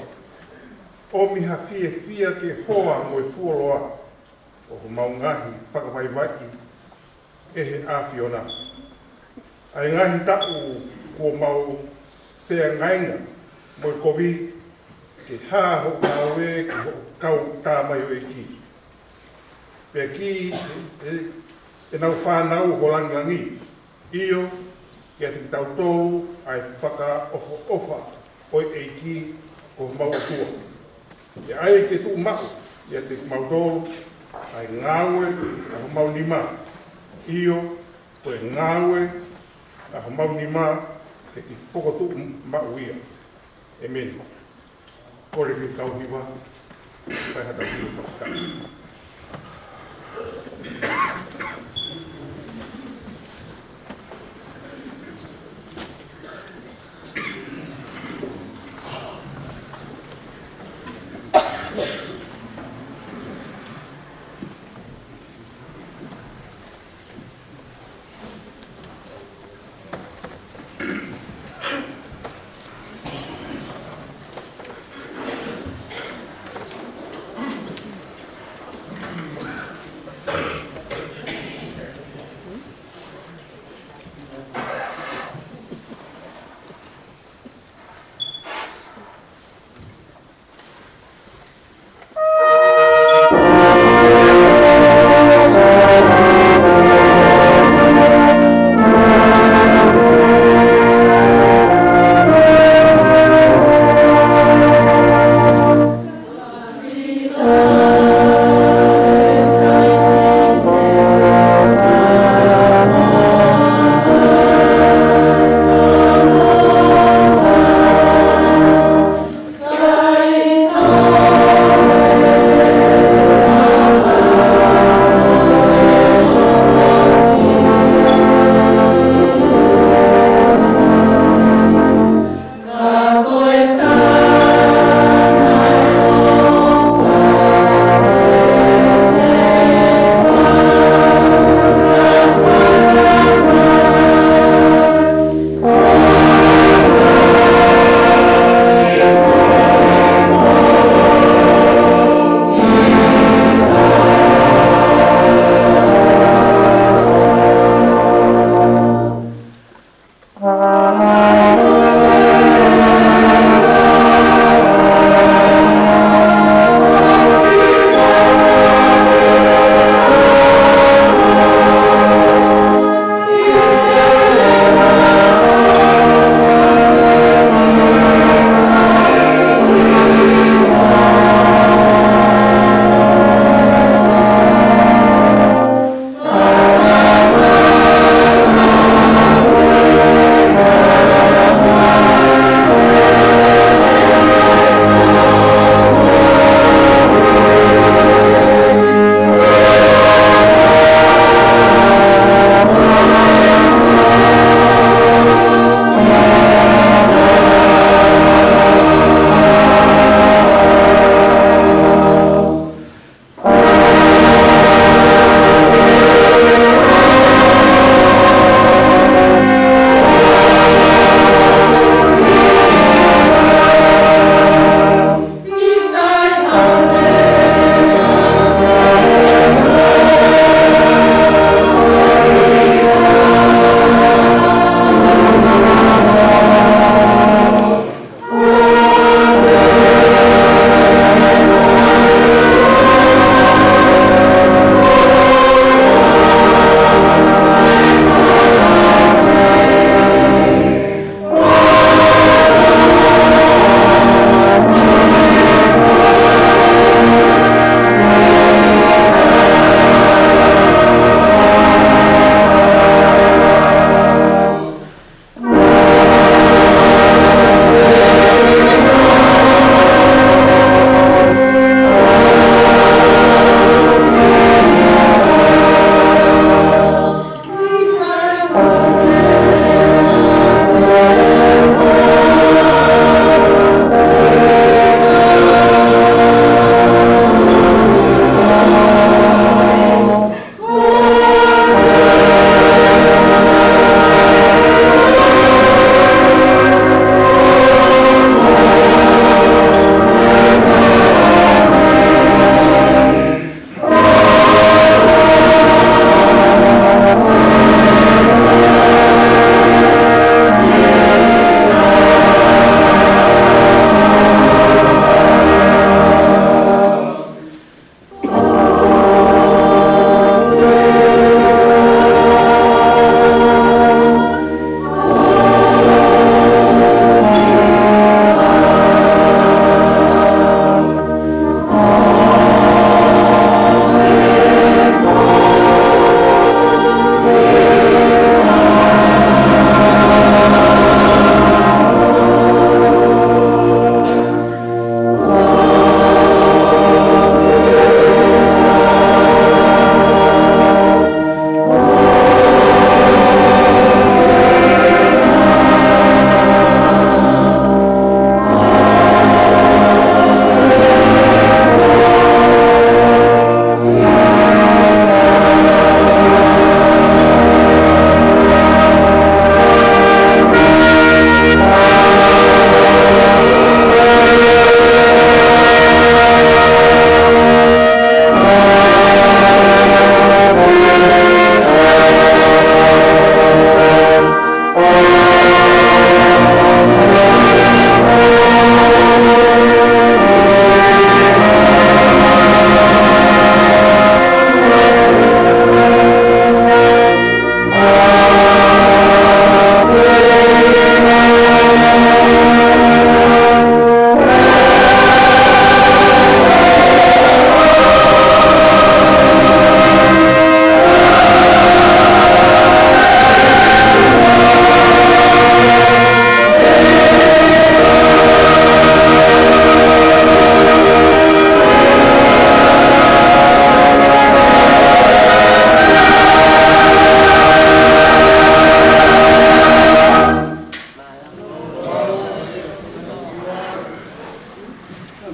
ʻOmi ha fiefia ke hoa mo e fuoloa ʻo homau ngaahi fakavaivaiʻi ʻe he ʻAfiona. ʻA e ngaahi taʻu kuo mau feangainga mo e kovi, ke hā hoʻo ngāue ki hoʻo kau tamaioʻeiki, pea ki he, he, ʻenau fānau ho langilangi. ʻIo, kiate kitautolu ʻa e fakaʻofoʻofa ʻo e ʻEiki ko homau ʻOtua. Pea ʻai ke tuʻu maʻu ʻiate kimautolu ʻa e ngāue ʻa homau nima. ʻIo, ko e ngāue ʻa homau nima ke ke fokotuʻu maʻu ia. ʻĒmeni. Kole ke kau hiva, fai haʻatau hiva fakatapu.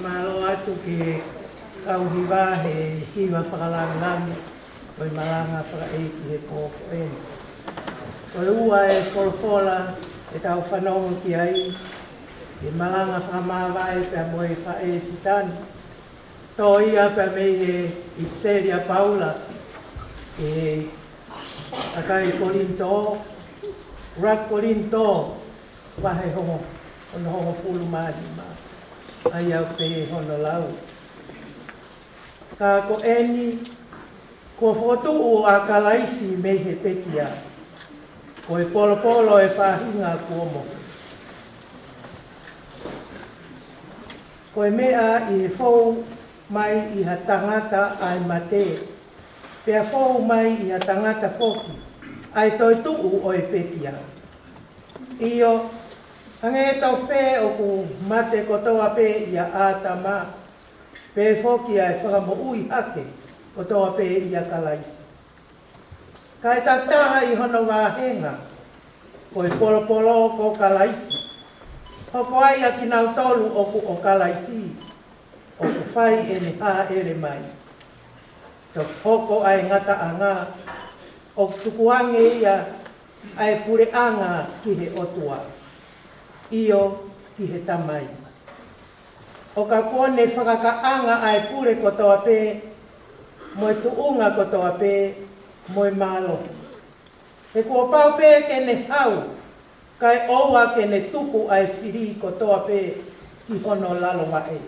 Mālō atu ki he kau hiva he hiva fakalāngilangi ʻo e malanga fakaʻeiki he pō ko eni. Ko e ua e folofola ʻe tau fanongo ki ai, ʻi he malanga fakamāvae pea mo e faʻē fitani. Tō ia pea mei he ʻipiseli ʻa Paula ki he kakai Kolinitō, ʻuluaki Kolinitō, vahe hono, hono hongofulu mā nima. ʻA ia ʻoku pehē hono lau: Ka ko eni, kuo fokotuʻu ʻa Kalaisi mei he pekia, ko e polopolo ʻo e faʻahinga kuo mohe. Ko e meʻa ʻi he fou mai ʻi ha tangata ʻa e mate, pea fou mai ʻi ha tangata foki ʻa e toetuʻu ʻo e pekia. ʻIo, hangē tofu pē ʻoku mate kotoa pē ʻia ʻĀtama, pehē foki ʻa e fakamoʻui hake kotoa pē ʻia Kalaisi. Ka ʻe takitaha ʻi hono vāhenga, ko e polopolo ko Kalaisi, hoko ai ʻa kinautolu ʻoku ʻo Kalaisi, ʻoku fai ʻene hāʻele mai. Toki hoko ʻa e ngataʻanga, ʻoku tukuange ia ʻa e puleʻanga ki he ʻOtua, ʻio, ki he Tamai. ʻO ka kuo ne fakakaʻanga ʻa e pule kotoa pē, mo e tuʻunga kotoa pē, mo e mālohi. He kuo pau pē ke ne hau, kae ʻoua ke ne tuku ʻa e fili kotoa pē ki hono lalo vaʻe.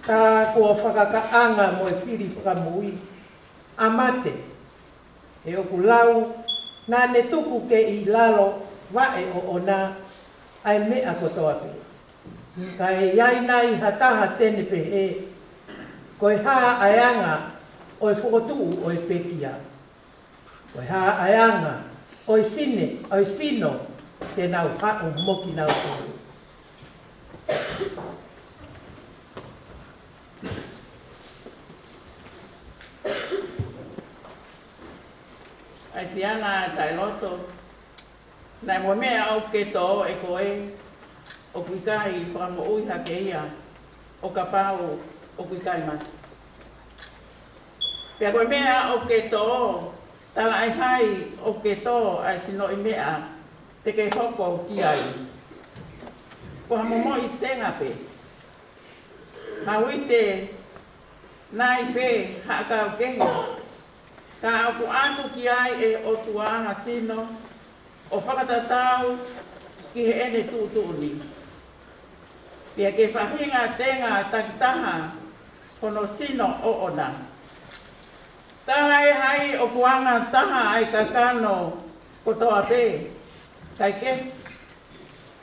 Ka kuo fakakaʻanga mo e fili fakamui ʻa mate, he ʻoku lau, naʻa ne tuku ki he lalo vaʻe ʻoʻona ʻa e meʻa kotoa pē. Ka ʻe ʻi ai nai ha taha te ne pehē, ko e hā ʻa e anga ʻo e fokotuʻu ʻo e pekia? Ko e hā ʻa e anga ʻo e sine, ʻo e sino te nau haʻu mo kinautolu? ʻAi siana taʻeloto, naʻe mo e meʻa ʻoku ke tō ʻe koe, ʻoku ʻikai fakamoʻui hake ia, ʻo kapau ʻoku ʻikai mate. Pea ko e meʻa ʻoku ke tō, talaʻehai ʻoku ke tō ʻa e sinoʻi meʻa te ke hoko ki ai. Ko ha momoʻi tenga pē, ha uite nai pē, haʻakau kehe, ka ʻoku ʻatu ki ai ʻe he ʻOtua ha sino ʻo fakatatau ki heʻene tuʻutuʻuni. Pea ko e faʻahinga tenga takitaha hono sino ʻoʻona. Talaʻehai ʻoku anga taha ʻa e kakano kotoa pē, kae kehe,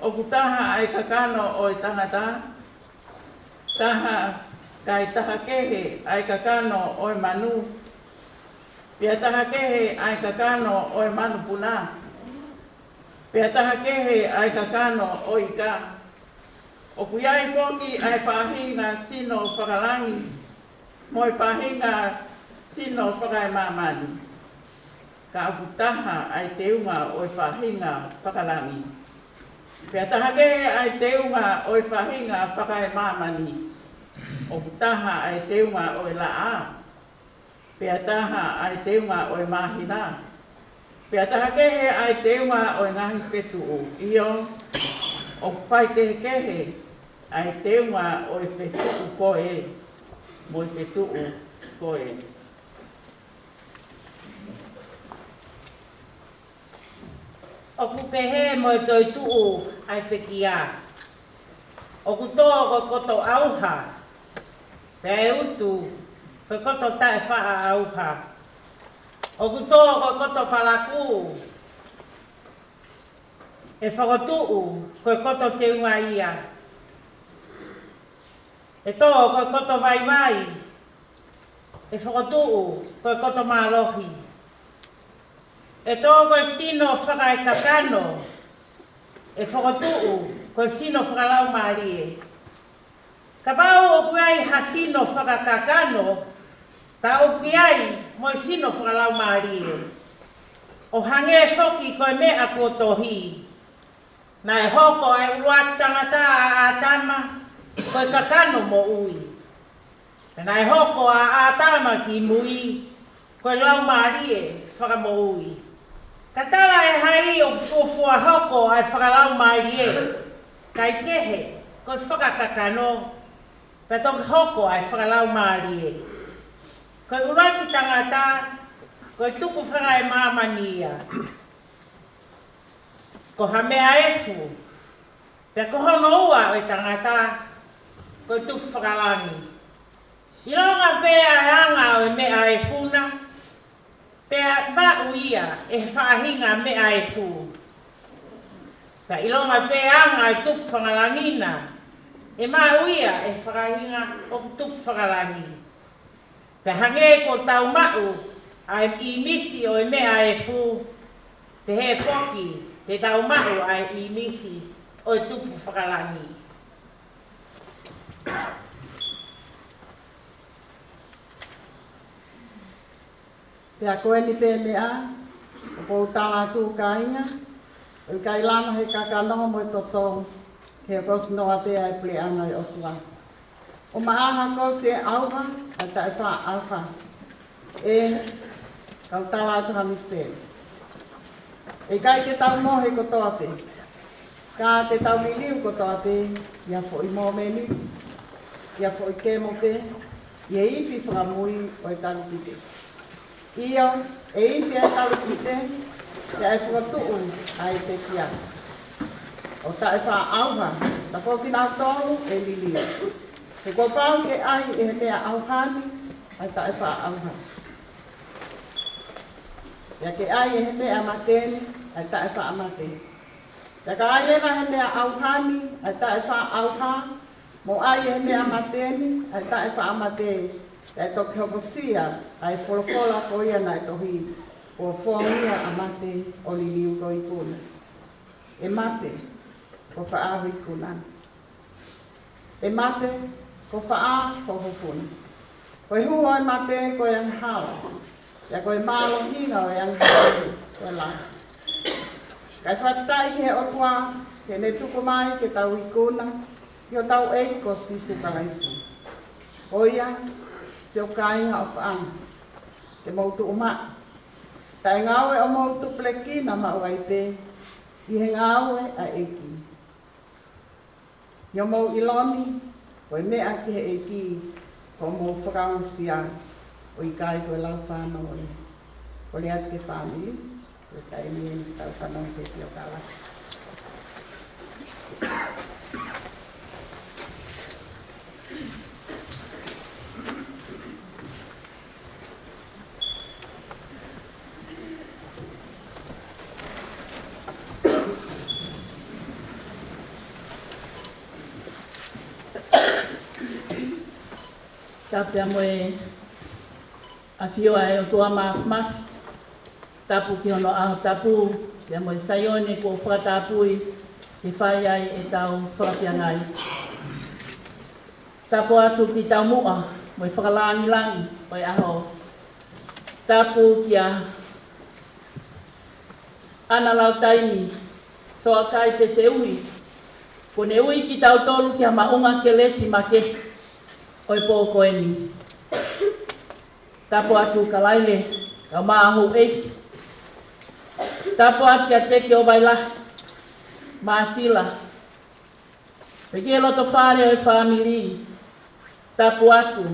ʻoku taha ʻa e kakano ʻo e tangata, taha, kae taha kehe ʻa e kakano ʻo e manu, pea taha kehe ʻa e kakano ʻo e manupuna, pea taha kehe ʻa e kakano ʻo e ika. ʻOku ʻi ai foki ʻa e faʻahinga sino fakalangi, mo e faʻahinga sino fakaemāmani. Ka ʻoku taha ʻa e teunga ʻo e faʻahinga fakalangi, pea taha kehe ʻa e teunga ʻo e faʻahinga fakaemāmani. ʻOku taha ʻa e teunga ʻo e laʻā, pea taha ʻa e teunga ʻo e māhina, pea taha kehe ʻa e teunga ʻo e ngaahi fetuʻu. ʻIo, ʻoku faikehekehe ʻa e teunga ʻo e fetuʻu ko ē mo e fetuʻu ko ē. ʻOku pehē mo e toetuʻu ʻa e pekia: ʻOku tō ko e koto ʻauha, pea ʻe utu ko e koto taʻefaʻaʻauha. ʻOku tō ko e koto palakū, ʻe fokotuʻu ko e koto teunga ia. ʻE tō ko e koto vaivai, ʻe fokotuʻu ko e koto mālohi. ʻE tō ko e sino fakaekakano, ʻe fokotuʻu ko e sino fakalaumālie. Kapau ʻoku ʻi ai ha sino fakakakano, ka ʻoku ʻi ai mo e sino fakalaumālie. ʻO hangē foki ko e meʻa kuo tohi: Naʻe hoko ʻa e ʻuluaki tangata ʻa ʻĀtama, ko e kakano moʻui. Pea naʻe hoko ʻa ʻĀtama ki mui, ko e laumālie fakamoʻui. Ka tala ʻe hai ʻoku fuofua hoko ʻa e fakalaumālie, kae kehe, ko e fakakakano, pea toki hoko ʻa e fakalaumālie. Ko e ʻuluaki tangata, ko e tukufakalaumālie ia. Ko ha meʻa efu, pea ko hono ua ʻo e tangata, ko e tukufakalangi. ʻIlonga pē ʻa e anga ʻo e meʻa efu na, pea maʻu ia ʻe he faʻahinga meʻa efu. Pea ʻilonga pē ʻa e anga ʻo e tukufakalangi na, ʻe maʻu ia ʻe he faʻahinga ʻoku tukufakalangi. Pea hangē ko ʻetau maʻu ʻa e ʻīmisi ʻo e meʻa efu, pehē foki te tau maʻu ʻa e ʻīmisi ʻo e tukufakalangi. Pea ko eni pē meʻa, ʻoku ou tala atu kāinga, ʻoku ʻikai lava he kakano mo e toto, ke hoko ʻo sinoa pē ʻa e puleʻanga ʻo e ʻOtua. ʻO maʻaha ko e ʻauha, ʻa e taʻefaʻaʻauha. ʻE, kau tala atu ha misiteli. ʻE ʻikai ke tau mohe kotoa pē. Ka te tau liliu kotoa pē, ʻi ha foʻi mōmeniti, ʻi ha foʻi kemo pē, ʻi he ifi fakamui ʻo e talupite. ʻIo, ʻe ifi ʻa e talupite, pea ʻe fokotuʻu ʻa e pekia. ʻO taʻefaʻaʻauha, ka ko kinautolu ʻe liliu. He kuo pau ke ʻai ʻe he meʻa ʻauha ni ʻa e taʻefaʻaʻauha. Pea ke ʻai ʻe he meʻa mate ni ʻa e taʻefaʻamate. Pea ka ʻai leva ʻe he meʻa ʻauha ni ʻa e taʻefaʻaʻauha, mo ʻai ʻe he meʻa mate ni ʻa e taʻefaʻamate, pea ʻe toki hokosia ʻa e folofola ko ia naʻe tohi, kuo fongia ʻa mate ʻo liliu ko ikuna. ʻE mate, ko fē ho ikuna? ʻE mate, ko fē ho hopo ni? Ko e hū ʻo e mate ko e angahala, pea ko e mālohinga ʻo e angahala ko e lahi. Kae fakafetaʻi ki he ʻOtua, he ne tuku mai ke tau ikuna ki hotau ʻEiki ko Sīsū Kalaisi. Ko ia, siʻoku kāinga ʻofaʻanga, ke mou tuʻu maʻu, taʻengaue ʻo mou tupulekina maʻu ai pē ʻi he ngāue ʻa e ʻEiki. ʻI hoʻomou ʻilo ni, ko e meʻa ki he ʻEiki, ko hoʻomou fakaongosia, ʻo ʻikai ko e lau fānau ia. Kole atu ki he fāmili, ko e taimi eni ke tau fanongo ki he pio kala. Tapu pea mo e ʻafio ʻa e ʻOtua Māfimafi. Tapu ki hono ʻaho tapu, pea mo e Saione kuo fakatapui, ke fai ai ʻetau fakafiangai. Tapu atu ki taumuʻa mo e fakalāngilangi ʻo e ʻaho. Tapu kia ʻAna Lautaimi Soakai Peseuhi, kuo ne ui kitautolu ki ha maʻunga kelesi makehe ʻo e pō ko eni. Tapu atu Kalaile, kae ʻumaʻā houʻeiki. Tapu atu kia Teke ʻo Vailahi, Māsila, pea ki he loto fale ʻo e fāmili. Tapu atu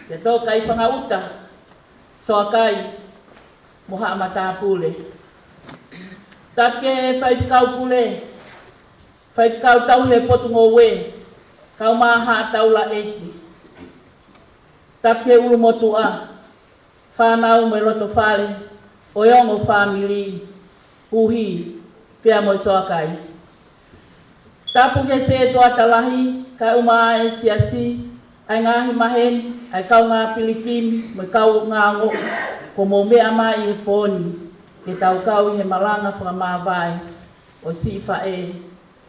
kia Tōkaifangaʻuta, Soakai, mo haʻa matāpule. Tapu ki he faifekau pule, faifekau tauhi ʻo e potungāue, kae ʻumaʻā haʻa taulaʻeiki. Tapu ki he ʻulumotuʻa, fānau mo e loto fale ʻo e ongo fāmili, Uhi pea mo Soakai. Tapu ki he sētuata lahi, kae ʻumaʻā e siasi, ʻa e ngaahi maheni, ʻa e kaungā pilikimi mo e kaungā ongo, kuo mou meʻa mai he pō ni, ke tau kau ʻi he malanga fakamāvae ʻo siʻi faʻē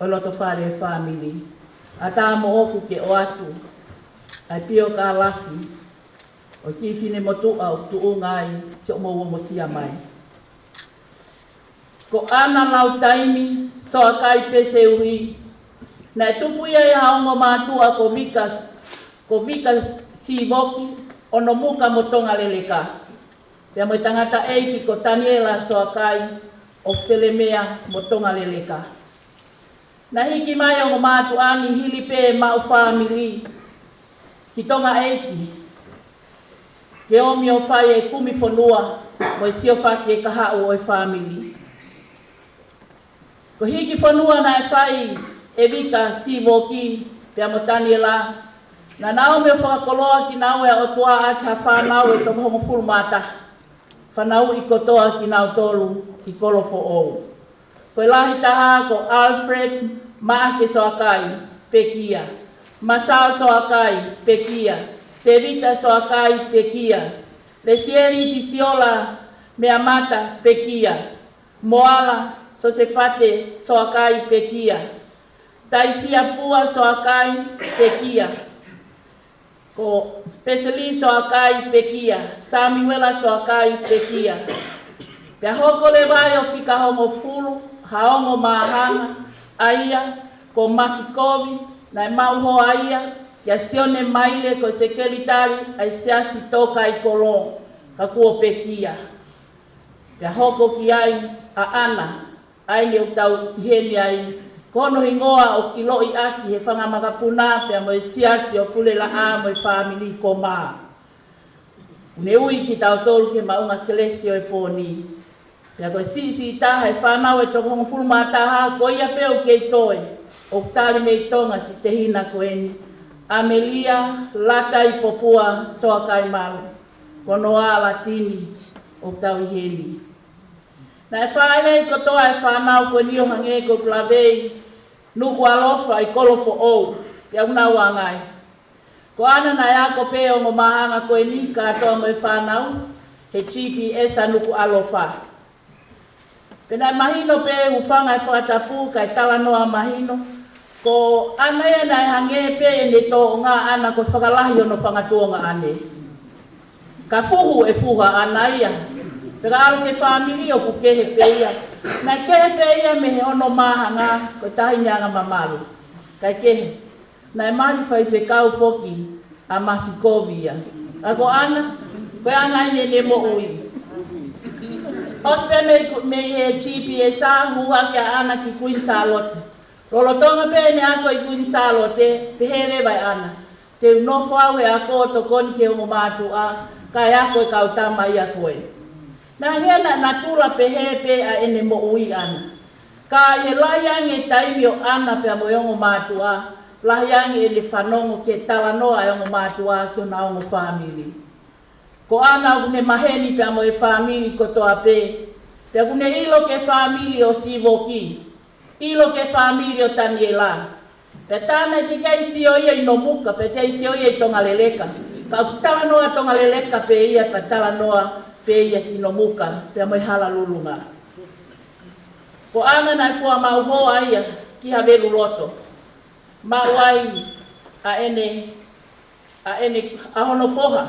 ʻo e loto fale ʻo e fāmili. ʻAtā moʻoku ke ʻoatu ʻa e pio kalafi ʻo e kiʻi finemotuʻa ʻoku tuʻunga ai siʻomou ongosia mai. Ko ʻAna Lautaimi Soakai Peseuhi, Naʻe tupu ia ʻi ha ongo mātuʻa ko Vika, ko Vika Sivoki ʻo Nomuka mo Tongaleleka, pea mo e tangataʻeiki ko Taniela Soakai ʻo Felemea mo Tongaleleka. Naʻe hiki mai ʻa e ongo mātuʻa ni hili pē maʻu fāmili ki Tongaʻeiki ke ō mai ʻo fai e kumi fonua mo e siofaki e kahaʻu ʻo e fāmili. Ko e hiki fonua naʻe fai ʻe Vika Sivoki pea mo Taniela, naʻa nau ō mai ʻo fakakoloa kinaua ʻe he ʻOtua ʻaki ha fānau ʻe toko hongofulu mā taha, fanauʻi kotoa kinautolu ʻi Kolofoʻou. Ko e lahi taha ko Alfred Maʻake Soakai, pekia. Masao Soakai, pekia. Tevita Soakai, pekia. Lesieli Tisiola Meamata, pekia. Moala Sosefate Soakai, pekia. Taisia Pua Soakai, pekia. Ko Peseli Soakai, pekia. Samiuela Soakai, pekia. Pea hoko leva ai ʻo fika hongofulu ha ongo māhanga, ʻa ia ko Mafikovi, naʻe maʻu hoa ia kia Sione Maile, ko e sekelitali ʻa e Siasi Tōkaikolo, ka kuo pekia. Pea hoko ki ai ʻa ʻAna, ʻa ia ʻoku tau ʻi heni ai, ko hono hingoa ʻoku ʻiloʻi ʻaki ʻe he fanga makapuna pea mo e siasi ʻo Pulelaʻā mo e fāmili ko Mā. ʻOku ne ui kitautolu ki he maʻunga kelesi ʻo e pō ni. Pea ko e siʻisiʻi taha ʻi he fānau ʻe toko hongofulu mā taha, ko ia pē ʻoku kei toe, ʻoku tali mei Tonga, siʻi tehina ko eni, ʻAmelia Lataipopua Soakaimalu, ko hono ʻalatini ʻoku tau ʻi heni. Naʻe fāʻeleʻi kotoa e fānau ko eni ʻo hangē ko ʻeku lave, ʻi Nukuʻalofa ʻi Kolofoʻou, pea ʻoku nau anga ai. Ko ʻAna naʻe ako pē ongo māhanga ko eni kātoa mo e fānau he G P S ʻa Nukuʻalofa. Pea naʻe mahino pē, hūfanga he fakatapu kae talanoa mahino, ko ʻAna ia naʻe hangē pē ʻene tōʻonga ʻAna ko e fakalahi hono fanga tuongaʻane. Ka fuhu ʻe fuhu ʻa ʻAna ia. Pea ka ʻalu ki he fāmili ʻoku kehe pē ia. Naʻe kehe pē ia mei hono māhanga, ko e taʻahine anga mamalu. Kae kehe. Naʻe mali faifekau foki ʻa Mafikovi ia. Ka ko ʻAna, ko e ʻAna ʻi heʻene moʻui. ʻOsi pē mei, mei he G P S ʻa, hū hake ʻa ʻAna ki Kuini Sālote. Lolotonga pē ʻene ako ʻi Kuini Sālote, pehē leva ʻe ʻAna, te u nofo au he ako ʻo tokoni ki he ongo mātuʻa, kae ako e kau tama ia ko ē. Naʻe hangē naʻe natula pehē pē ʻa ʻene moʻui ʻAna. Ka ʻi he lahi ange e taimi ʻo ʻAna pea mo e ongo mātuʻa, lahi ange ʻene fanongo ki he talanoa ʻa e ongo mātuʻa ki hona ongo fāmili. Ko ʻAna ʻoku ne maheni pea mo e fāmili kotoa pē, pea ʻoku ne ʻilo ki he fāmili ʻo Sivoki, ʻilo ki he fāmili ʻo Taniela. Pea tā naʻe teʻeki ai sio ia ʻi Nomuka, pea teʻeki ai sio ia ʻi Tongaleleka. Ka ʻoku talanoa Tongaleleka pē ia, pea talanoa pē ia ki Nomuka, pea mo e Hala Lulunga. Ko ʻAna naʻe fua maʻu hoa ia ki Haveluloto. Maʻu ai ʻa ʻene, ʻa ʻene, ʻa hono foha.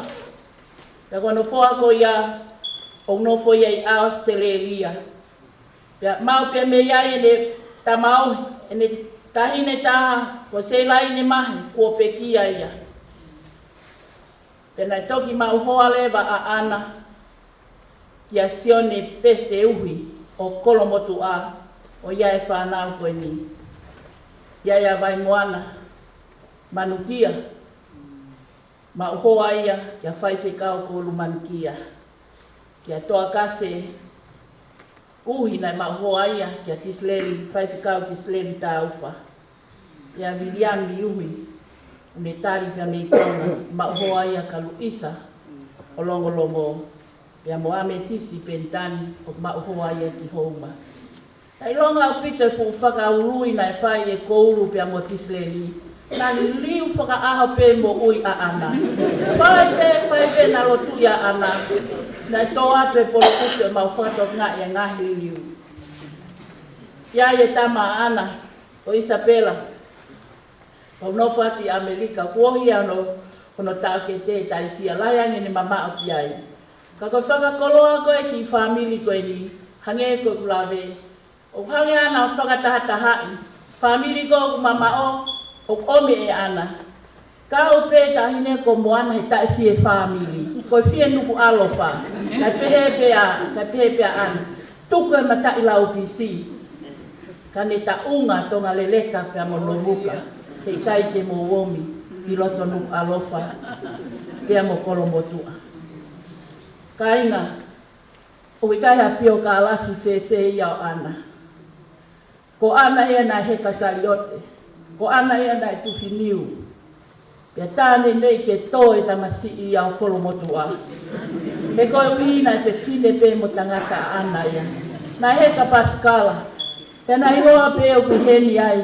Pea ko hono foha ko ia, ʻoku nofo ia ʻi ʻAositelēlia. Pea maʻu pē mei ai ʻene tamaioʻeiki, ʻene taʻahine taha, ko Seilaine Mahe, kuo pekia ia. Pea naʻe toki maʻu hoa leva ʻa ʻAna kia Sione Pese Uhi ʻo Kolomotuʻa, ʻo ia e fānau ko eni. ʻI ai ʻa Vaimoana Manukia, maʻu hoa ia kia Faifekau Kolu Manukia. Kia Toakase Uhi naʻe maʻu hoa ia kia Tisileli, Faifekau Tisileli Taufa. ʻIa Viliami Uhi, ʻoku ne tali pea mei Tonga, maʻu hoa ia kia Luisa ʻo Longolongo, pea mo Ametisi Penitani, ʻoku maʻu hoa ia ki Houma. Naʻe ʻilonga ʻaupito e fuʻu fakaului naʻe fai ʻe Kolu pea mo Tisileli. Naʻe liliu fakaʻaho pē moʻui ʻa ʻAna. Fai pē, fai pē naʻa lotu ia ʻAna. Naʻe tō atu e polokutu ʻemau fakatokangaʻi e ngaahi liliu. ʻI ai e tama ʻa ʻAna, ko ʻIsapela. Pau nofo atu ʻi ʻAmelika, kuo ʻosi ia hono, hono taʻokete, taʻisia, lahi ange ʻene mamaʻo ki ai. Ka ko e fakakoloa ko ē ki he fāmili ko eni, hangē ko ʻeku lave, ʻoku hangē ʻAna ʻo fakatahatahaʻi Fāmili ko ē ʻoku mamaʻo, ʻoku ʻomi ʻe ʻAna. Kau pē taʻahine ko Moana he taʻe fie fāmili. Ko e fie Nukuʻalofa. Kae pehē pē ʻa, kae pehē pē ʻa ʻAna. Tuku e mataʻi laupisi. Ka ne taʻunga Tonga Leleka pea mo Nomuka. He ʻikai ke mou ʻomi ki loto Nukuʻalofa. Pea mo Kolomotuʻa. Kāinga, ʻoku ʻikai ha piokalafi fēfē ia ʻo ʻAna. Ko ʻAna ia naʻe heka saliote. Ko ʻAna ia naʻe tufi niu. Pea tā neʻineʻi ke tō e tamasiʻi ia ʻo Kolomotuʻa. He koeʻuhi naʻe fefine pē mo tangata ʻa ʻAna ia. Naʻe heka pasikala. Pea naʻe ʻiloa pē ʻoku ʻi heni ai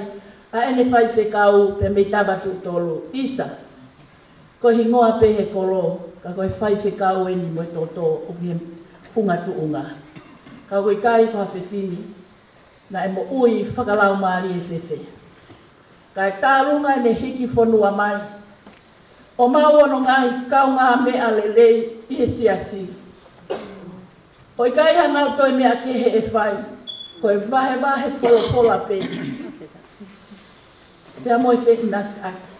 ʻa ʻene faifekau pea mei Tavatuʻutolu, ʻIsa. Ko e hingoa pē he kolo, ka ko e faifekau eni mo e toto ʻoku ʻi he funga tuʻunga. Ka ʻoku ʻikai ko ha fefine naʻe moʻui fakalaumālie fēfē. Kae tālunga ʻene hiki fonua mai ʻo maʻu hono ngaahi kaungāmeʻa lelei ʻi he siasi. ʻOku ʻikai ha nau toe meʻa kehe ʻe fai, ko e vahevahe folofola pē. Pea mo e feʻinasiʻaki.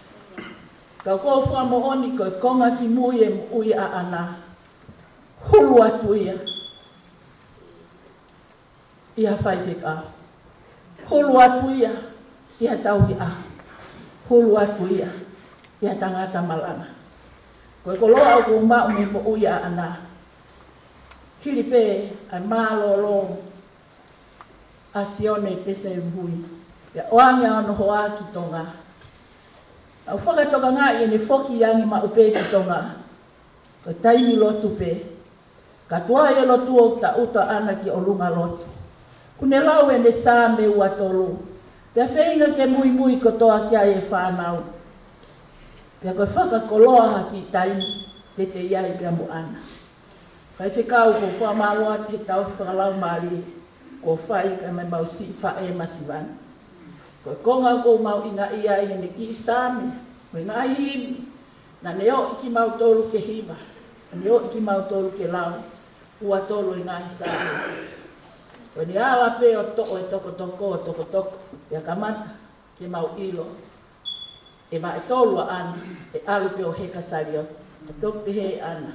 Ka ʻoku ou fakamoʻoni ko e konga kimui e moʻui ʻa ʻAna. Hulu atu ia ʻi ha faifekau. Hulu atu ia ʻi ha tauhi ʻaho. Hulu atu ia ʻi ha tangata malanga. Ko e koloa ʻoku ou maʻu mei he moʻui ʻa ʻAna. Hili pē ʻa e mālōlō ʻa Sione Pesevuhui. Pea ʻoange ʻa hono hoa ki Tonga. Naʻá ku fakatokangaʻi ʻene foki ange maʻu pē ki Tonga. Ko e taimi lotu pē. Ka tuai e lotu ʻoku taʻutu ʻa ʻAna ki ʻolunga lotu. Kuo ne lau ʻene Saame ua tolu. Pea feinga ke muimui kotoa ki ai e fānau. Pea ko e fakakoloa ha kiʻi taimi tete ia pea mo ʻAna. Faifekau, ʻoku ou fakamālō atu he tauhi fakalaumālie kuo fai pea mei heʻemau siʻi faʻē masiva ni. Ko e konga ʻoku ou mahuʻingaʻia ai heʻene kiʻi Saame, mo e ngaahi himi, naʻá ne ʻoʻi kimautolu ke hiva, naʻá ne ʻoʻi kimautolu ke lau, ua tolu e ngaahi Saame. Ko ʻene ala pē ʻo toʻo e tokotoko, tokotoko, pea kamata ke mau ʻilo ʻe vaʻe tolu ʻa ʻAna, ʻe ʻalu pē ʻo heka saliote. ʻE toki pehē ʻe ʻAna,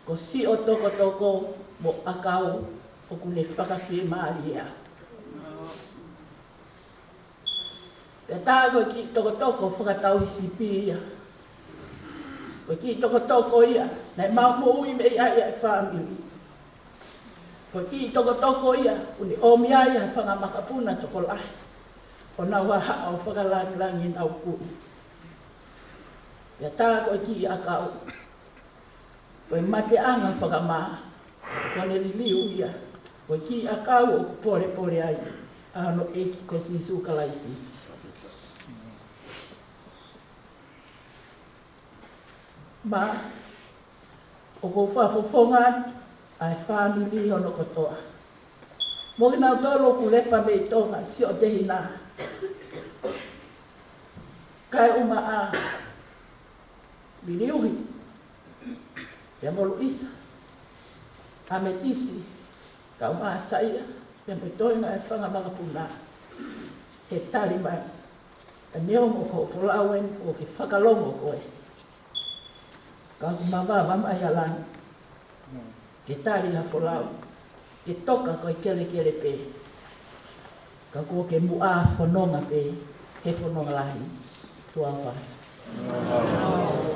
ko siʻo tokotoko mo ʻakau ʻoku ne fakafiemālie au. Pea tā ko e kiʻi tokotoko fakatauhisipi ia. Ko e kiʻi tokotoko ia naʻe maʻu moʻui mei ai ʻa e fāmili. Ko e kiʻi tokotoko ia ʻoku ne ʻomi ai ha fanga makapuna tokolahi ʻo nau haʻahaʻa ʻo fakalangilangi ʻenau kui. Pea tā ko e kiʻi ʻakau, ko e mateʻanga fakamā, kuo ne liliu ia. Ko e kiʻi ʻakau ʻoku polepole ai ʻa hono ʻEiki ko Sīsū Kalaisi. Mā, ʻoku ou fakafofonga atu ʻa e fāmili hono kotoa. Mo kinautolu ʻoku lepa mei Tonga, siʻotehina. Kaeʻumaʻā Liliuhi, pea mo Luisa, Ametisi, kaeʻumaʻā Saia, pea mo e toenga e fanga makapuna, he tali mai. Ka neongo ko hoʻo folau eni, ʻoku ke fakalongo koe. Ka ʻoku mavava mai ʻa langi ke tali ha folau, ke toka ko e kelekele pē. Ka kuo ke muʻa fononga pē he fononga lahi. Tuʻa ʻofa atu.